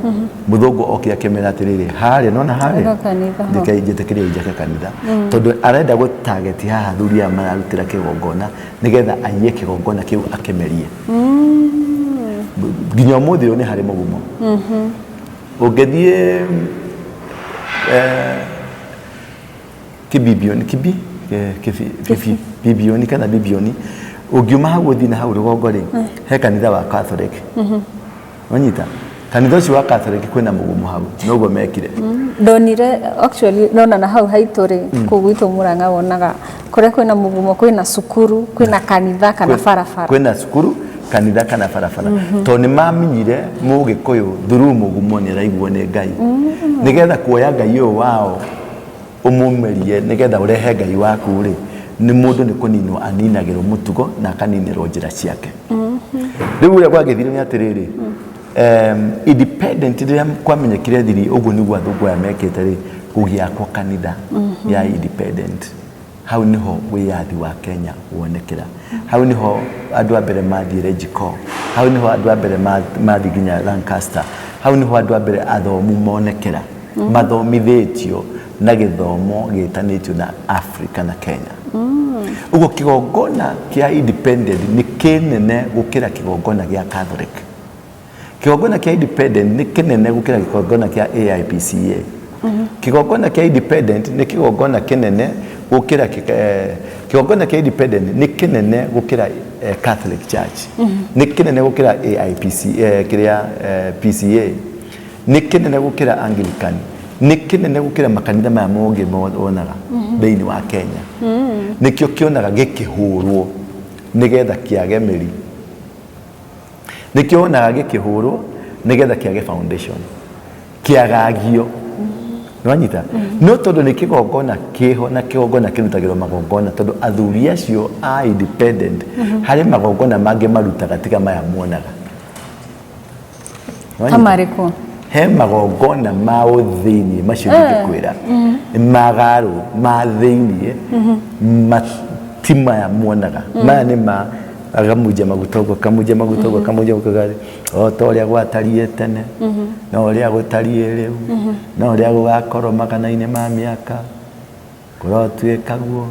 mũthũngũ okire akĩmera atĩrĩrĩ, harĩa nona harĩa Aka kanitha ho. Njĩke njĩtĩkĩrie njake kanitha, tondũ arenda gũtageti haha athuri aya mararutĩra kĩgongona, nĩgetha aiye kĩgongona kĩu akĩmerie. Nginya ũmũthĩ ũyũ nĩ harĩ mũgumo. Ũngĩthiĩ Kibibioni, kibi kibi bibioni kana bibioni, ũngiuma hau ũthiĩ na hau rũgongo rĩ, he kanitha wa Catholic. Wanyita? Kanitha ũcio wa Catholic kwĩna mũgumo hau, noguo mekire. Ndonire actually nona na hau haitũ rĩ, kũu gwitũ Murang'a, wonaga kũrĩa kwĩna mũgumo, kwĩna cukuru, kwĩna kanitha kana barabara. Kwĩna cukuru, kanitha kana barabara, tondũ nĩ mamenyire Mũgĩkũyũ through mũgumo nĩ araiguo nĩ Ngai. Nĩgetha kuoya Ngai ũyũ wao ũmũmerie, nĩgetha ũrehe Ngai waku rĩ, nĩ mũndũ nĩ kũninwo aninagĩrwo mũtugo na akaninĩrwo njĩra ciake. Rĩu ũrĩa gwagĩthire nĩ atĩrĩrĩ, Independent rĩrĩa kwamenyekire thiri ũguo nĩguo athũngũ aya mekĩte rĩ, gũgĩakwo kanitha ya independent. Hau niho wĩyathi wa Kenya wonekera. Hau niho andũ a mbere mathiire Jiko, hau niho andũ a mbere mathiĩ nginya Lancaster, hau niho andũ a mbere athomu monekera, mathomithĩtio na gĩthomo gĩtanĩtio na Africa na Kenya. Ũguo kĩgongona kĩa independent nĩ kĩnene gũkĩra kĩgongona gĩa Catholic. Kĩgongona kĩa independent nĩ kĩnene gũkĩra kĩgongona kĩa AIPCA. Kĩgongona kĩa independent nĩ kĩgongona kĩnene gũkĩra kĩgongona kĩa independent nĩ kĩnene gũkĩra Catholic Church. Nĩ kĩnene gũkĩra AIPC kĩrĩa PCA. Nĩ kĩnene gũkĩra Anglican. Nĩ kĩnene gũkĩra makanitha maya mongĩ wonaga thĩinĩ wa Kenya. Nĩkĩo kĩonaga gĩkĩhũrwo nĩgetha kĩage mĩri. Nĩkĩo wonaga gĩkĩhũrwo nĩgetha kĩage foundation, kĩagagio. Nĩwanyita? No tondũ nĩ kĩgongona kĩho na kĩgongona kĩrutagĩrwo magongona, tondũ athuri acio a independent harĩ magongona mangĩ marutaga tiga maya muonaga. Ta marĩkũ? He magongona ma ũthĩiniĩ macio ndingĩkwĩra, nĩ magarũ ma thĩiniĩ, ti maya muonaga. Maya nĩ ma agamunja maguta ũguo, akamunja maguta ũguo, akamunja maguta ũguo, o ta ũrĩa gwatariĩ tene, no ũrĩa gũtariĩ rĩu, no ũrĩa gũgakorwo magana-inĩ ma mĩaka, kũrotuĩka guo.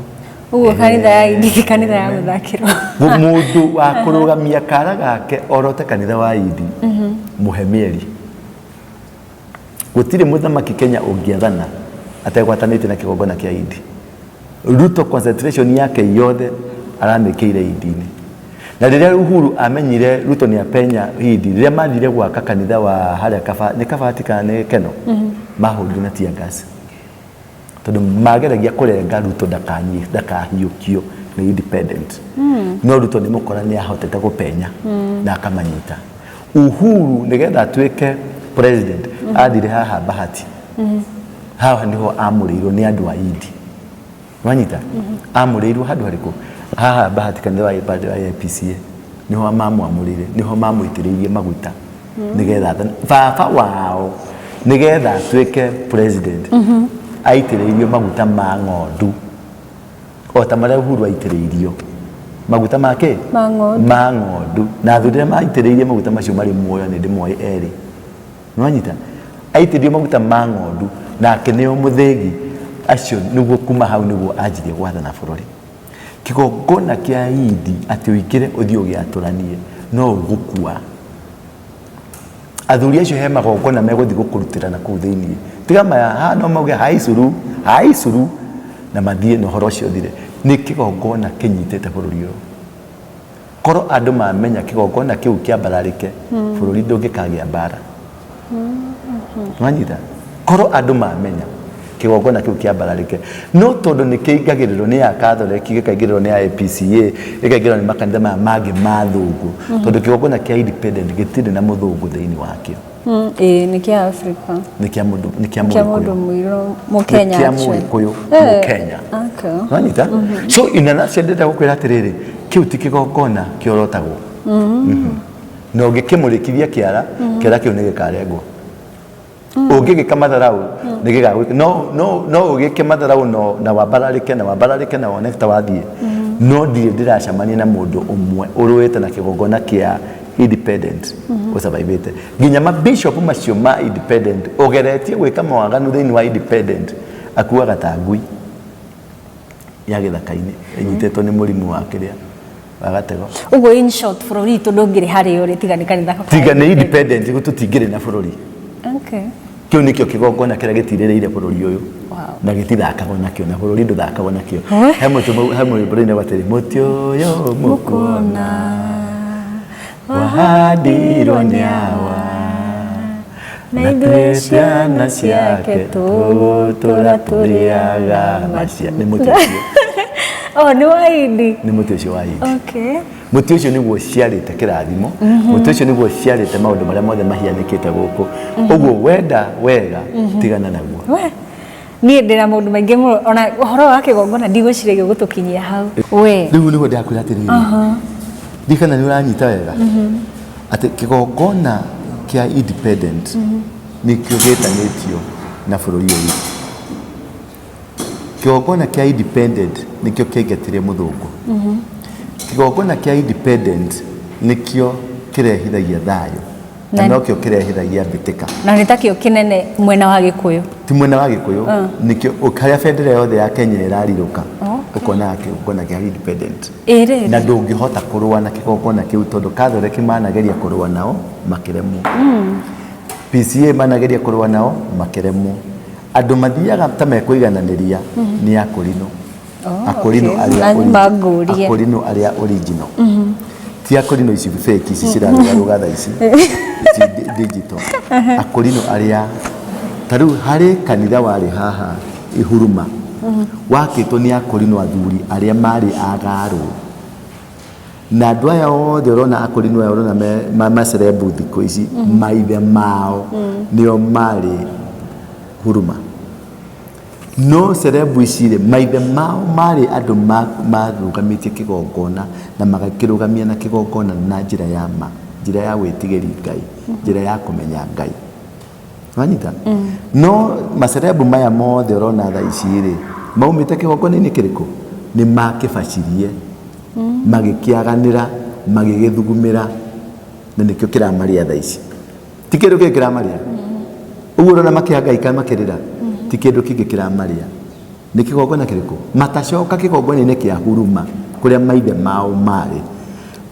Ũguo kanitha ya Indi ti kanitha ya gũthakĩrwo. Mũndũ wa kũrũgamia kara gake orote kanitha wa Indi, mũhe mĩeri. Gũtirĩ mũthamaki Kenya ũngĩathana ategwatanĩtie na kĩgongona kĩa Indi. Ruto concentration yake yothe aramĩkĩire Indi-inĩ. Na rĩrĩa Uhuru amenyire Ruto nĩ apenya Indi, rĩrĩa mathire gwaka kanitha wa harĩa Kaba, nĩ Kabati kana nĩ Keno, mahũrirwo na tear gas. Tondũ mageragia kũrenga Ruto ndakahiũkio nĩ independent. No Ruto nĩ mũkora, nĩ ahotete gũpenya na akamanyita. Uhuru nĩgetha atuĩke president athire haha Bahati. Haha niho amũrĩirwo nĩ andũ a Indi. Wanyita? Amũrĩirwo handũ harĩkũ? Haha Bahati kanitha wa AIPCA. Niho mamwamũrĩire, niho mamũitĩrĩirie maguta nĩgetha athane. Baba wao nĩgetha atuĩke president aitĩrĩirio maguta ma ng'ondu o ta marĩa Uhuru aitĩrĩirio maguta ma kĩ? Ma ng'ondu. Ma ng'ondu. Na athuri arĩa maitĩrĩirie maguta macio marĩ muoyo nĩ ndĩmoĩ erĩ. Nĩwanyita? Aitĩrĩirio maguta ma ng'ondu na akĩneo mũthĩgi acio, nĩguo kuma hau nĩguo anjirie gwathana bũrũri. Kĩgongona kĩa Indi atĩ ũingĩre ũthiĩ ũgĩatũranie no ũgũkua. Athuri acio he magongona megũthiĩ gũkũrutĩra na kũu thĩiniĩ. Tiga maya haha no mauge hai curu, hai curu na mathiĩ na ũhoro ũcio ũthire. Nĩ kĩgongona kĩnyitĩte bũrũri ũyũ. Korwo andũ mamenya kĩgongona kĩu kĩambararĩke, bũrũri ndũngĩkagĩa mbara. Wanyita? Korwo andũ mamenya kĩgongona kĩu kĩambararĩke, no tondũ nĩ kĩingagĩrĩrwo nĩ ya Catholic, gĩkaingĩrĩrwo nĩ IPCA, gĩkaingĩrĩrwo nĩ makanitha maya mangĩ ma thũngũ, tondũ kĩgongona kĩa independent gĩtirĩ na mũthũngũ thĩinĩ wakĩo. Ĩĩ nĩ kĩa Africa. Nĩ kĩa mũndũ, nĩ kĩa Kĩa mũndũ Mũgĩkũyũ. Mũirũ Mũkenya Nĩ kĩa actually. Mũgĩkũyũ Mũkenya. Wanyita? So in a nutshell ndĩrenda gũkwĩra atĩrĩrĩ, kĩu ti kĩgongona kĩorotagwo. Na ũngĩkĩmũrĩkithia kĩara, kĩara kĩu nĩ gĩkarengwo. Ũngĩgĩka matharau nĩ gĩgagwĩka. No ũgĩke matharau no na wambararĩke na wambararĩke na wone ta wathiĩ. No ndirĩ ndĩracemania na mũndũ ũmwe ũrũĩte na kĩgongona kĩa independent ũsurvivĩte. Nginya mabishop macio ma independent ũgeretie gwĩka mawaganu thĩinĩ wa independent akuaga ta ngui ya gĩthaka-inĩ ĩnyitĩtwo nĩ mũrimũ wa kĩrĩa wa gatego. Ũguo in short bũrũri witũ ndũngĩrĩ harĩa ũrĩ tiga nĩ kanitha. Tiga nĩ independent tũtingĩrĩ na bũrũri. Kĩu nĩkĩo kĩgongona kĩrĩa gĩtirĩrĩire bũrũri ũyũ. Na gĩtithakagwo nakĩo, na bũrũri ndũthakagwo nakĩo. He mũtĩ, he mũrĩmbo rũinagwo atĩrĩ, mũtĩ ũyũ mũkuona wahandirwo nĩ awa, na ithuĩ ciana ciake tũgũtũra tũrĩaga macia. Nĩ mũtĩ ũcio. Oh, nĩ wa Indi. Nĩ mũtĩ ũcio wa Indi. Mũtĩ ũcio nĩguo ũciarĩte kĩrathimo, mũtĩ ũcio nĩguo ũciarĩte maũndũ marĩa mothe mahianĩkĩte gũkũ. Ũguo wenda wega, tigana naguo. Niĩ ndĩna maũndũ maingĩ mũno, ona ũhoro wa kĩgongona ndigwĩciragia ũgũtũkinyia hau. We. Rĩu nĩguo ndĩrakwĩra atĩrĩrĩ, ndikana nĩ ũranyita wega atĩ kĩgongona Kĩa independent nĩkĩo gĩtanĩtio na bũrũri ũyũ witũ. Kĩgongona kĩa independent nĩkĩo kĩaingatire mũthũngũ. Kĩgongona kĩa independent nĩkĩo kĩrehithagia thayũ na nokĩo kĩrehithagia mbĩtĩka. Na nĩ takĩo kĩnene mwena wa Gĩkũyũ. Ti mwena wa Gĩkũyũ, nĩkĩo harĩa bendera yothe ya Kenya ĩrarirũka, ũkonaga kĩgongona kĩa independent. Ĩ rĩrĩ. Na ndũngĩhota kũrũa na kĩgongona kĩu tondũ Catholic manageria kũrũa nao makĩremwo, PCA manageria kũrũa nao makĩremwo. Andũ mathiaga ta mekũigananĩria nĩ akũrinũ. Akũrinũ arĩa Na mangũrie. Akũrinũ arĩa original, ti akũrinũ ici fake ici cirarũgarũga thaa ici, ici digital. Akũrinũ arĩa ta rĩu harĩ kanitha warĩ haha Ihuruma wakĩtwo nĩ akũrinũ athuri arĩa marĩ agarũ, na andũ aya othe ũrona, akũrinũ aya ũrona macerebu thikũ ici, maithe mao nĩo marĩ Huruma. No cerebu ici rĩ, maithe mao marĩ andũ marũgamĩtie kĩgongona na magakĩrũgamia na kĩgongona na njĩra ya ma, njĩra ya wĩtigĩri Ngai, njĩra ya kũmenya Ngai. Wanyita? No macerebu maya mothe ũrona thaa ici rĩ, maumĩte kĩgongona-inĩ kĩrĩkũ? Nĩ makĩbacirie, magĩkĩaganĩra, magĩgĩthugumĩra, na nĩkĩo kĩramarĩa thaa ici. Ti kĩndũ kĩngĩ kĩramarĩa. Ũguo ũrona makĩhangaika makĩrĩra, ti kĩndũ kĩngĩ kĩramarĩa. Nĩ kĩgongona kĩrĩkũ? Matacoka kĩgongona-inĩ kĩa Huruma kũrĩa maithe mao marĩ,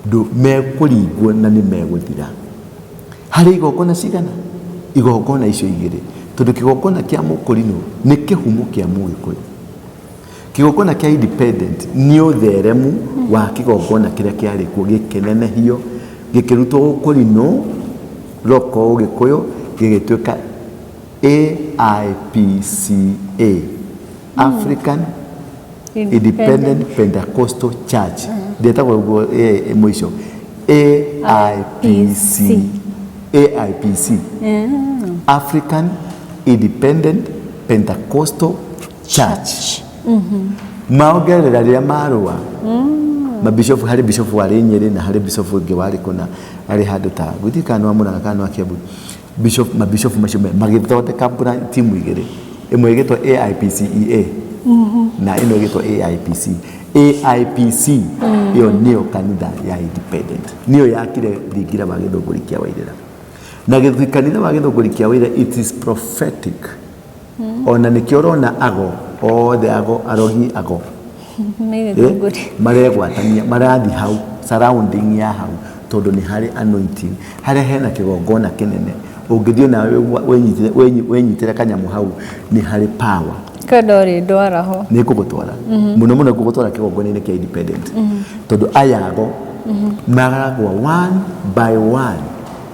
ndũ mekũringwo na nĩ megũthira. Harĩ igongona cigana? Igongona icio igĩrĩ. Tondũ kĩgongona kĩa mũkũrinũ nĩ kĩhumo kĩa mũgĩkũyũ. Kĩgongona kĩa independent nĩ ũtheremu wa kĩgongona kĩrĩa kĩarĩ kuo, gĩkĩnenehio, gĩkĩrutwo ũkũrinũ roko ũgĩkũyũ, gĩgĩtuĩka AIPCA, African Independent Pentecostal Church. Ndĩtagwo ũguo mũico AIPC, AIPC, African Independent Pentecostal Church. Maongerera rĩrĩa marũa mabishofu, harĩ bishofu warĩ Nyĩrĩ na harĩ bishofu ũngĩ warĩ kũna, arĩ handũ ta gũtirĩ kana nĩ wa Mũrang'a kana nĩ wa Kiambu. Bishop, mabishofu macio magĩthondeka timu igĩrĩ, ĩmwe ĩgĩtwo AIPCEA na ĩno ĩgĩtwo AIPC. AIPC ĩyo nĩyo kanitha ya independent, nĩyo yakire thingira wa Gĩthũngũri kĩa Wairĩra. Na kanitha wa Gĩthũngũri kĩa Wairĩra, it is prophetic. Ona nĩkĩo ũrona ago othe, ago, arogi, ago. Nĩ Gĩthũngũri. Maregwatania, marathi hau surrounding ya hau tondũ nĩ harĩ anointing, harĩa hena kĩgongona kĩnene. Ũngĩthiĩ nawe wĩnyitĩre kanyamũ hau, nĩ harĩ power. Kwenda ũrĩ ndwara ho. Nĩ ngũgũtwara mũno mũno, ngũgũtwara kĩgongona-inĩ kĩa independent, tondũ aya ago maragwa one by one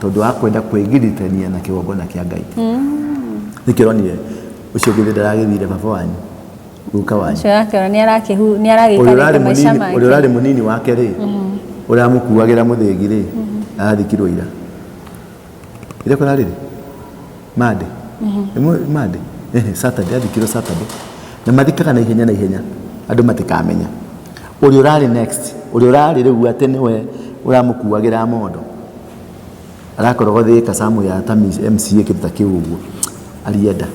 tondũ wa kwenda kwĩgiritania na kĩgongona kĩa Ngai. Nĩkĩo ũronire ũcio ũngĩ ndaragĩthire baba wanyu, guka wanyu. Ũcio akĩona nĩ arakĩhu nĩ ũrĩa aragĩikarĩte ũrarĩ maica mũnini, make. Ũrĩa ũrarĩ mũnini wake rĩ, ũrĩa amũkuagĩra mũthĩgi rĩ, arathikirwo ira. Ira kũrarĩ rĩ? Monday. Monday. Ehe, Saturday, athikirwo Saturday. Na mathikaga na ihenya na ihenya andũ matikamenya. Ũrĩa ũrarĩ next, ũrĩa ũrarĩ rĩu atĩ nĩwe ũramũkuagĩra mondo, arakoragwo thĩka camu ya ta MCA, kĩndũ ta kĩu ũguo arienda.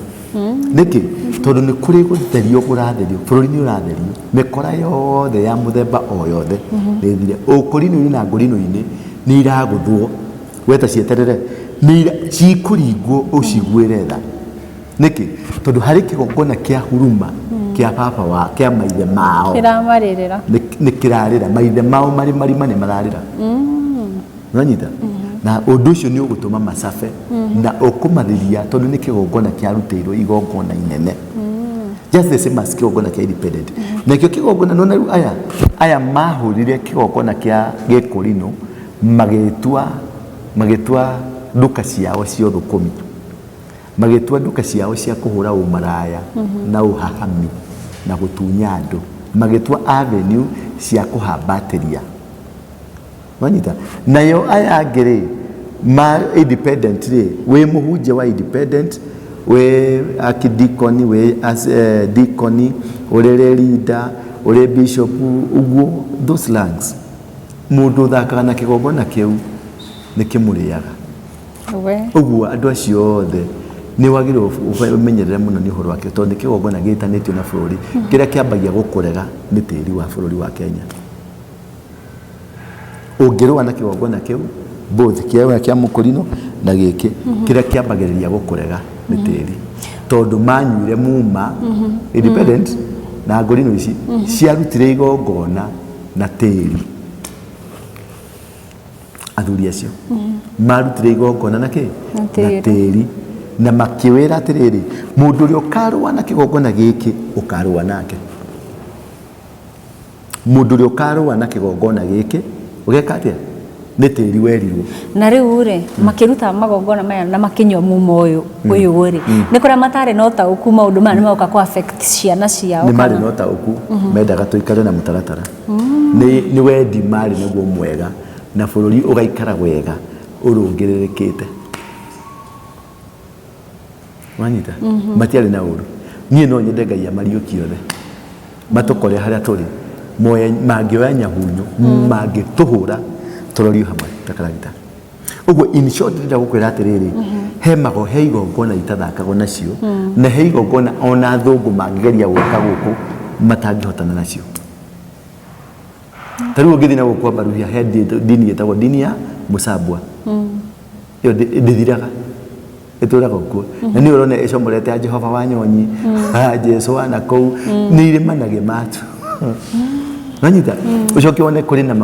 Nĩkĩ? Tondũ nĩ kũrĩ gũtherio kũratherio, bũrũri nĩ ũratherio, mĩkora yothe ya mũthemba o yothe nĩ ĩthire. Ũkũrinũ-inĩ na ngũrinũ-inĩ nĩ iragũthwo, weta cieterere nĩ cikũringwo ũciguĩre tha. Nĩkĩ? Tondũ harĩ kĩgongona kĩa Huruma kĩa baba wa kĩa maithe mao. Kĩramarĩrĩra. Nĩ kĩrarĩra. Maithe mao marĩ marima nĩ mararĩra. Nĩwanyita? Na ũndũ ũcio nĩ ũgũtũma macabe na ũkũmarĩria tondũ nĩ kĩgongona kĩarutĩirwo igongona inene, just the same as kĩgongona kĩa independent. Nakĩo kĩgongona nona rĩu aya mahũrire kĩgongona kĩa gĩkũrinũ, magĩtua nduka ciao cia ũthũkũmi, magĩtua nduka ciao cia kũhũra ũmaraya na ũhahami na gũtunya andũ, magĩtua avenue cia kũhambatĩria. Wanyita? Nayo aya angĩ rĩ, ma independent rĩ, wĩ mũhunjia wa independent, wĩ akidikoni, wĩ dikoni, ũrĩ leader, ũrĩ bishop, ũguo those ranks, mũndũ ũthakaga na kĩgongona kĩu nĩ kĩmũrĩaga. We. Ũguo andũ acio othe nĩ wagĩrĩirwo ũmenyerere mũno nĩ ũhoro wakĩo, tondũ nĩ kĩgongona gĩtanĩtio na bũrũri. Kĩrĩa kĩambagia gũkũrega nĩ tĩri wa bũrũri wa Kenya. Ũngĩrũa na kĩgongona kĩu, both kĩrĩa kĩa mũkũrinũ na gĩkĩ, kĩrĩa kĩambagĩrĩria gũkũrega nĩ tĩri, tondũ manyuire muma independent na ngũrinũ ici ciarutire igongona na tĩri. Athuri acio marutire igongona na kĩ? Na Na tĩri. Tĩri. Na makĩwĩra atĩrĩrĩ, mũndũ ũrĩa ũkarũa na kĩgongona gĩkĩ, ũkarũa nake. Mũndũ ũrĩa ũkarũa na kĩgongona gĩkĩ, ũgeka atĩa? Nĩ tĩri werirwo. Na rĩu rĩ, makĩruta magongona maya na makĩnyua mumo ũyũ rĩ, nĩ kũrĩa matarĩ na ũtaũku maũndũ maya nĩ magoka kũ affect ciana ciao? Nĩ marĩ kana? na ũtaũku, mendaga tũikare na mũtaratara. Nĩ wendi marĩ naguo mwega na bũrũri ũgaikara wega ũrũngĩrĩrĩkĩte. Wanyita? Matiarĩ na ũru. Niĩ no nyende Ngai amariũkie othe, matũkore harĩa tũrĩ, moye, mangĩoya nyahunyu, mangĩtũhũra tũrorio hamwe ta karagita. Ũguo in short, ndĩrenda gũkwĩra atĩrĩrĩ, he mago, he igongona itathakagwo nacio, na he igongona ona athũngũ mangĩgeria gũka gũkũ matangĩhotana nacio. Ta rĩu ũngĩthiĩ na gũkũ kwa Baruhia, he ndini ĩtagwo ndini ya Mũcambwa. Ĩyo ndĩthiraga, ĩtũraga kuo, na nĩ ũrona ĩcomorete ya Jehova wa Nyonyi, Jesu wa nakũu, nĩ irĩ manage matu. Wanyita? Ũcoke wone kũrĩ na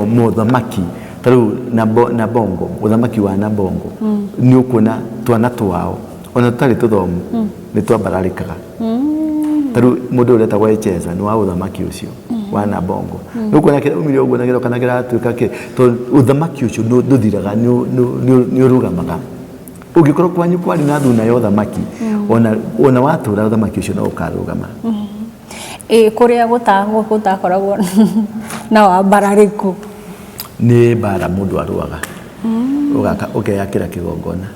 mothamaki, ta rĩu na Bongo, ũthamaki wa Nabongo, nĩ ũkuona twana twao ona tũtarĩ tũthomu nĩ twambararĩkaga. Ta rĩu mũndũ ũyũ ũretagwo Echesa nĩ wa ũthamaki ũcio wa Nabongo. Nĩ ũkuona kĩraumire ũguo na kĩroka na kĩratuĩka kĩ, tondũ ũthamaki ũcio ndũthiraga, nĩ ũrũgamaga. Ũngĩkorwo kwanyu kwarĩ na thuna ya ũthamaki, ona watũra ũthamaki ũcio no ũkarũgama. Ĩ kũrĩa gũtakoragwo na wambararĩku? Nĩ mbara mũndũ arũaga, ũgaka, ũkeyakĩra kĩgongona,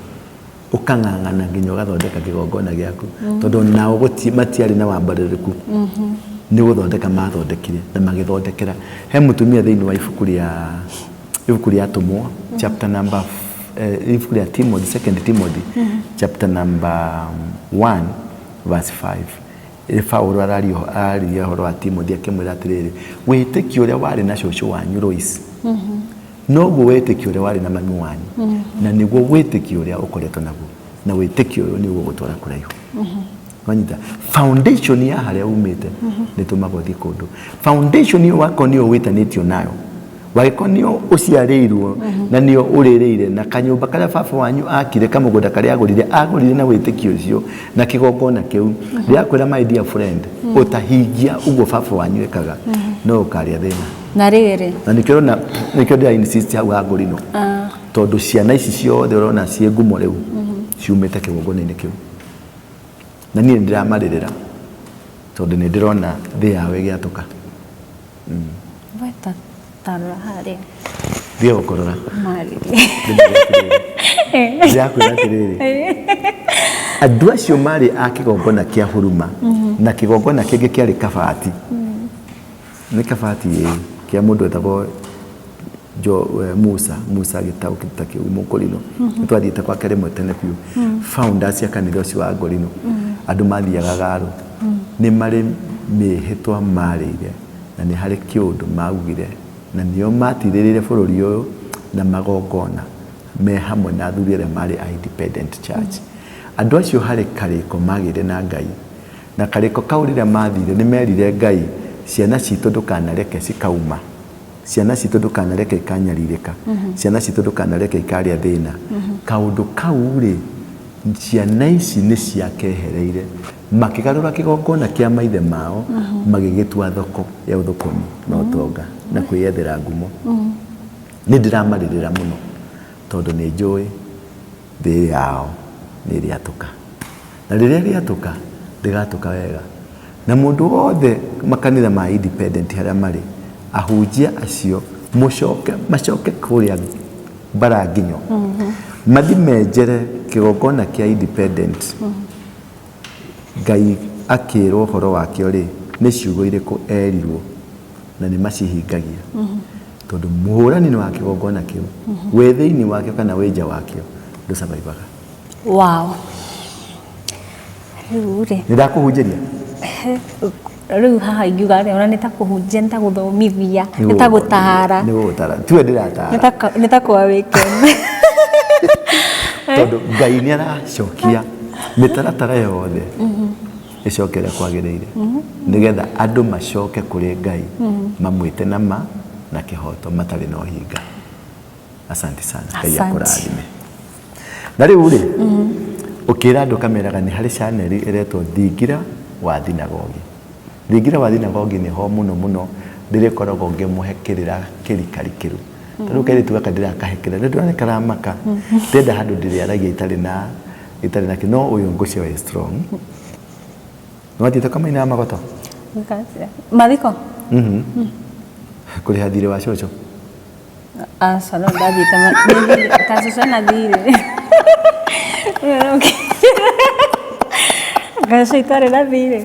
ũkang'ang'ana nginya ũgathondeka kĩgongona gĩaku, tondũ nao matiarĩ na wambarĩrĩku. Nĩ gũthondeka mathondekire na magĩthondekera. He mũtumia thĩinĩ wa ibuku rĩa Atũmwo chapter number, ibuku rĩa Timothy, Second Timothy chapter number 1 verse 5. Paulo araririe ũhoro wa Timothy, akĩmwĩra atĩrĩrĩ, wĩtĩkio ũrĩa warĩ na cũcũ wanyu Lois noguo wĩtĩkio ũrĩa warĩ na mami wanyu, na nĩguo wĩtĩkio ũrĩa ũkoretwo naguo, na wĩtĩkio ũyũ nĩguo ũgũtwara kũraihu. Wanyita? Foundation ya harĩa umĩte nĩ tũmaga ũthiĩ kũndũ. Foundation ĩyo wako nĩyo wĩtanĩtio nayo, wagĩkorwo nĩyo ũciarĩirwo na nĩyo ũrĩrĩire, na kanyũmba karĩa baba wanyu akire, kamũgũnda karĩa agũrire na wĩtĩkio ũcio na kĩgongona kĩu. Ndĩrakwĩra, my dear friend, ũtahingia ũguo baba wanyu ekaga, no ũkarĩa thĩna. Na rĩrĩ, Na nĩkĩo ũrona, nĩkĩo ndĩra insist hau ha ngũrinũ, tondũ ciana ici ciothe ũrona ciĩ ngumo rĩu ciumĩte kĩgongona-inĩ kĩu, na niĩ nĩ ndĩramarĩrĩra tondũ nĩ ndĩrona thĩ yao ĩgĩatũka. We tarora harĩa. Thiĩ gũkũrora. Marĩrie. Ndĩrakwĩra atĩrĩrĩ, andũ acio marĩ a kĩgongona kĩa Huruma na kĩgongona kĩngĩ kĩarĩ Kabati, nĩ Kabati ĩĩ, kĩa mũndũ wetagwo Jo, Musa gĩtaũ ta kĩu, mũkũrinũ. Nĩ twathiĩte kwake rĩmwe tene biũ. Founders a kanitha ũcio wa Ngorino, andũ mathiaga Garo, nĩ marĩ mĩhĩtwa marĩire na nĩ harĩ kĩũndũ maugire, na nĩo matirĩrĩire bũrũri ũyũ na magongona me hamwe na athuri arĩa marĩ a Independent Church. Andũ acio harĩ karĩko magĩire na Ngai, na karĩko kau rĩrĩa mathire nĩ merire Ngai, ciana citũ ndũkanareke cikauma, ciana citũ ndũkanareke ikanyarirĩka, ciana citũ ndũkanareke ikarĩa thĩna. Kaũndũ kau rĩ, ciana ici nĩ ciakehereire, makĩgarũra kĩgongona kĩa maithe mao, magĩgĩtua thoko ya ũthũkũmi na ũtonga na kwĩyethera ngumo. Nĩ ndĩramarĩrĩra mũno, tondũ nĩ njũĩ thĩ yao nĩ ĩrĩatũka, na rĩrĩa rĩatũka ndĩgatũka wega. Na mũndũ wothe makanitha ma independent harĩa marĩ ahunjia acio, mũcoke, macoke kũrĩa Mbaranginyo, mathi menjere kĩgongona kĩa independent. Ngai akĩrwo ũhoro wakĩo rĩ, nĩ ciugo irĩkũ erirwo, na nĩ macihingagia, tondũ mũhũrani wa kĩgongona kĩu, wĩ thĩinĩ wakĩo kana wĩ nja wakĩo, Ndũsurvivaga. Wow, rĩu rĩ, Nĩ ndakũhunjĩria. Rĩu haha ingiuga atĩa? Ona nĩ ta kũhunjia, nĩ ta gũthomithia, nĩ ta gũtara. Nĩ gũgũtara, tiwe ndĩratara. Nĩ ta kwa wĩkene. Tondũ Ngai nĩ aracokia mĩtaratara yothe ĩcoke ũrĩa kwagĩrĩire, nĩgetha andũ macoke kũrĩ Ngai, mamwĩte na ma na kĩhoto, matarĩ na ũhinga. Asante sana. Ngai Asante. akũrathime. Na rĩu rĩ, ũkĩra andũ kameraga nĩ harĩ channel ĩretwo Thingira wa Thinagogi. Thingira wa Thinagogi nĩho mũno mũno ndĩrĩkoragwo ngĩmũhe kĩrĩra kĩrikarikĩru. Tarĩu kairĩtu gaka ndĩrakahe kĩrĩra nĩ ndĩrona nĩ karamaka, ndĩrenda handũ ndĩrĩaragia itarĩ na kĩ, no ũyũ ngũcio wĩ strong. Nĩ wathiĩte ũkamaina magoto? Mathiko? Kũrĩha thirĩ wa cũcũ? Aca, no ndathiĩte ta cũcũ ena thirĩ. Cũcũ itarĩ na thirĩ.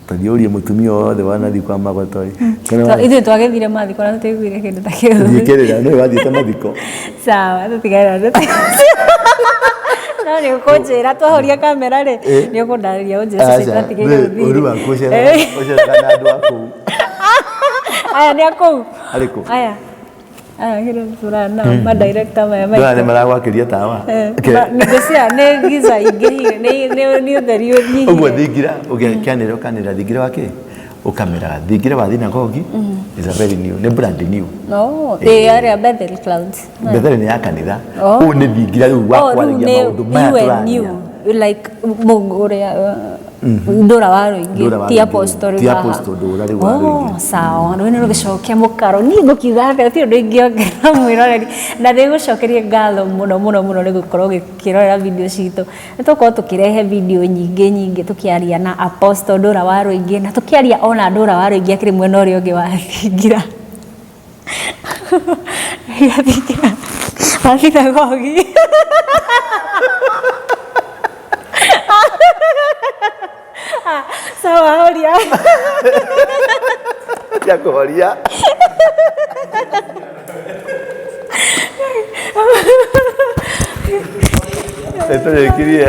Tondũ ũrie mũtumia wothe wanathiĩ kwa magoto ĩ. Kana Ithuĩ twagĩthire mathiko na tũtiaiguire kĩndũ ta kĩu. Thiĩ kĩrĩra nĩwe wathiĩte mathiko. Sawa, tũtigane na ndeto icio. No nĩ ũkũnjĩra twahoria kamera rĩ, nĩ ũkũndarĩria ũnjĩre cũcũ Aca, itatigĩire we, ũru thirĩ. waku ũceraga na andũ a kũu. Aya nĩ a kũu. Arĩkũ? Aya kĩrĩa tũraria nao, ma-director maya Ndũrona nĩ maitũ. maragwakĩria tawa. Okay. Ngũcia nĩ giza ingĩhire, nĩ ũtheri ũnyihire. Ũguo thingira ũgĩkĩanĩrĩra, ũkanĩrĩra thingira wa kĩ, ũkameraga Thingira wa Thinagogi is a very new, nĩ brand new. Oh, ĩ arĩa Bethel Clouds. Bethel nĩ ya kanitha. Oh. Ũyũ nĩ thingira rĩu wa Oh, rĩu kwaragia nĩ maũndũ maya you and tũraria. you, like ũrĩa Ndũra wa Rũingĩ, Ndũra wa ti Rũingĩ. apostle rĩu Ti haha. apostle, Ndũra rĩu wa Oh, Rũingĩ. sawa, rũĩ nĩ rũgĩcokia mũkaro. Niĩ ngũkiuga atĩa? Gũtirĩ ũndũ ingĩongerera, mwĩroreri, na ndĩgũcokerie ngatho mũno mũno mũno nĩ gũkorwo ũgĩkĩrorera video citũ. Nĩ tũgũkorwo tũkĩrehe video nyingĩ nyingĩ, tũkĩaria na apostle Ndũra wa Rũingĩ, na tũkĩaria ona Ndũra wa Rũingĩ akĩrĩ mwena ũrĩa ũngĩ wa thingira. Thingira wa thinagogi. Sawa, horia. Ya kũhoria. Nĩtũrĩkirie.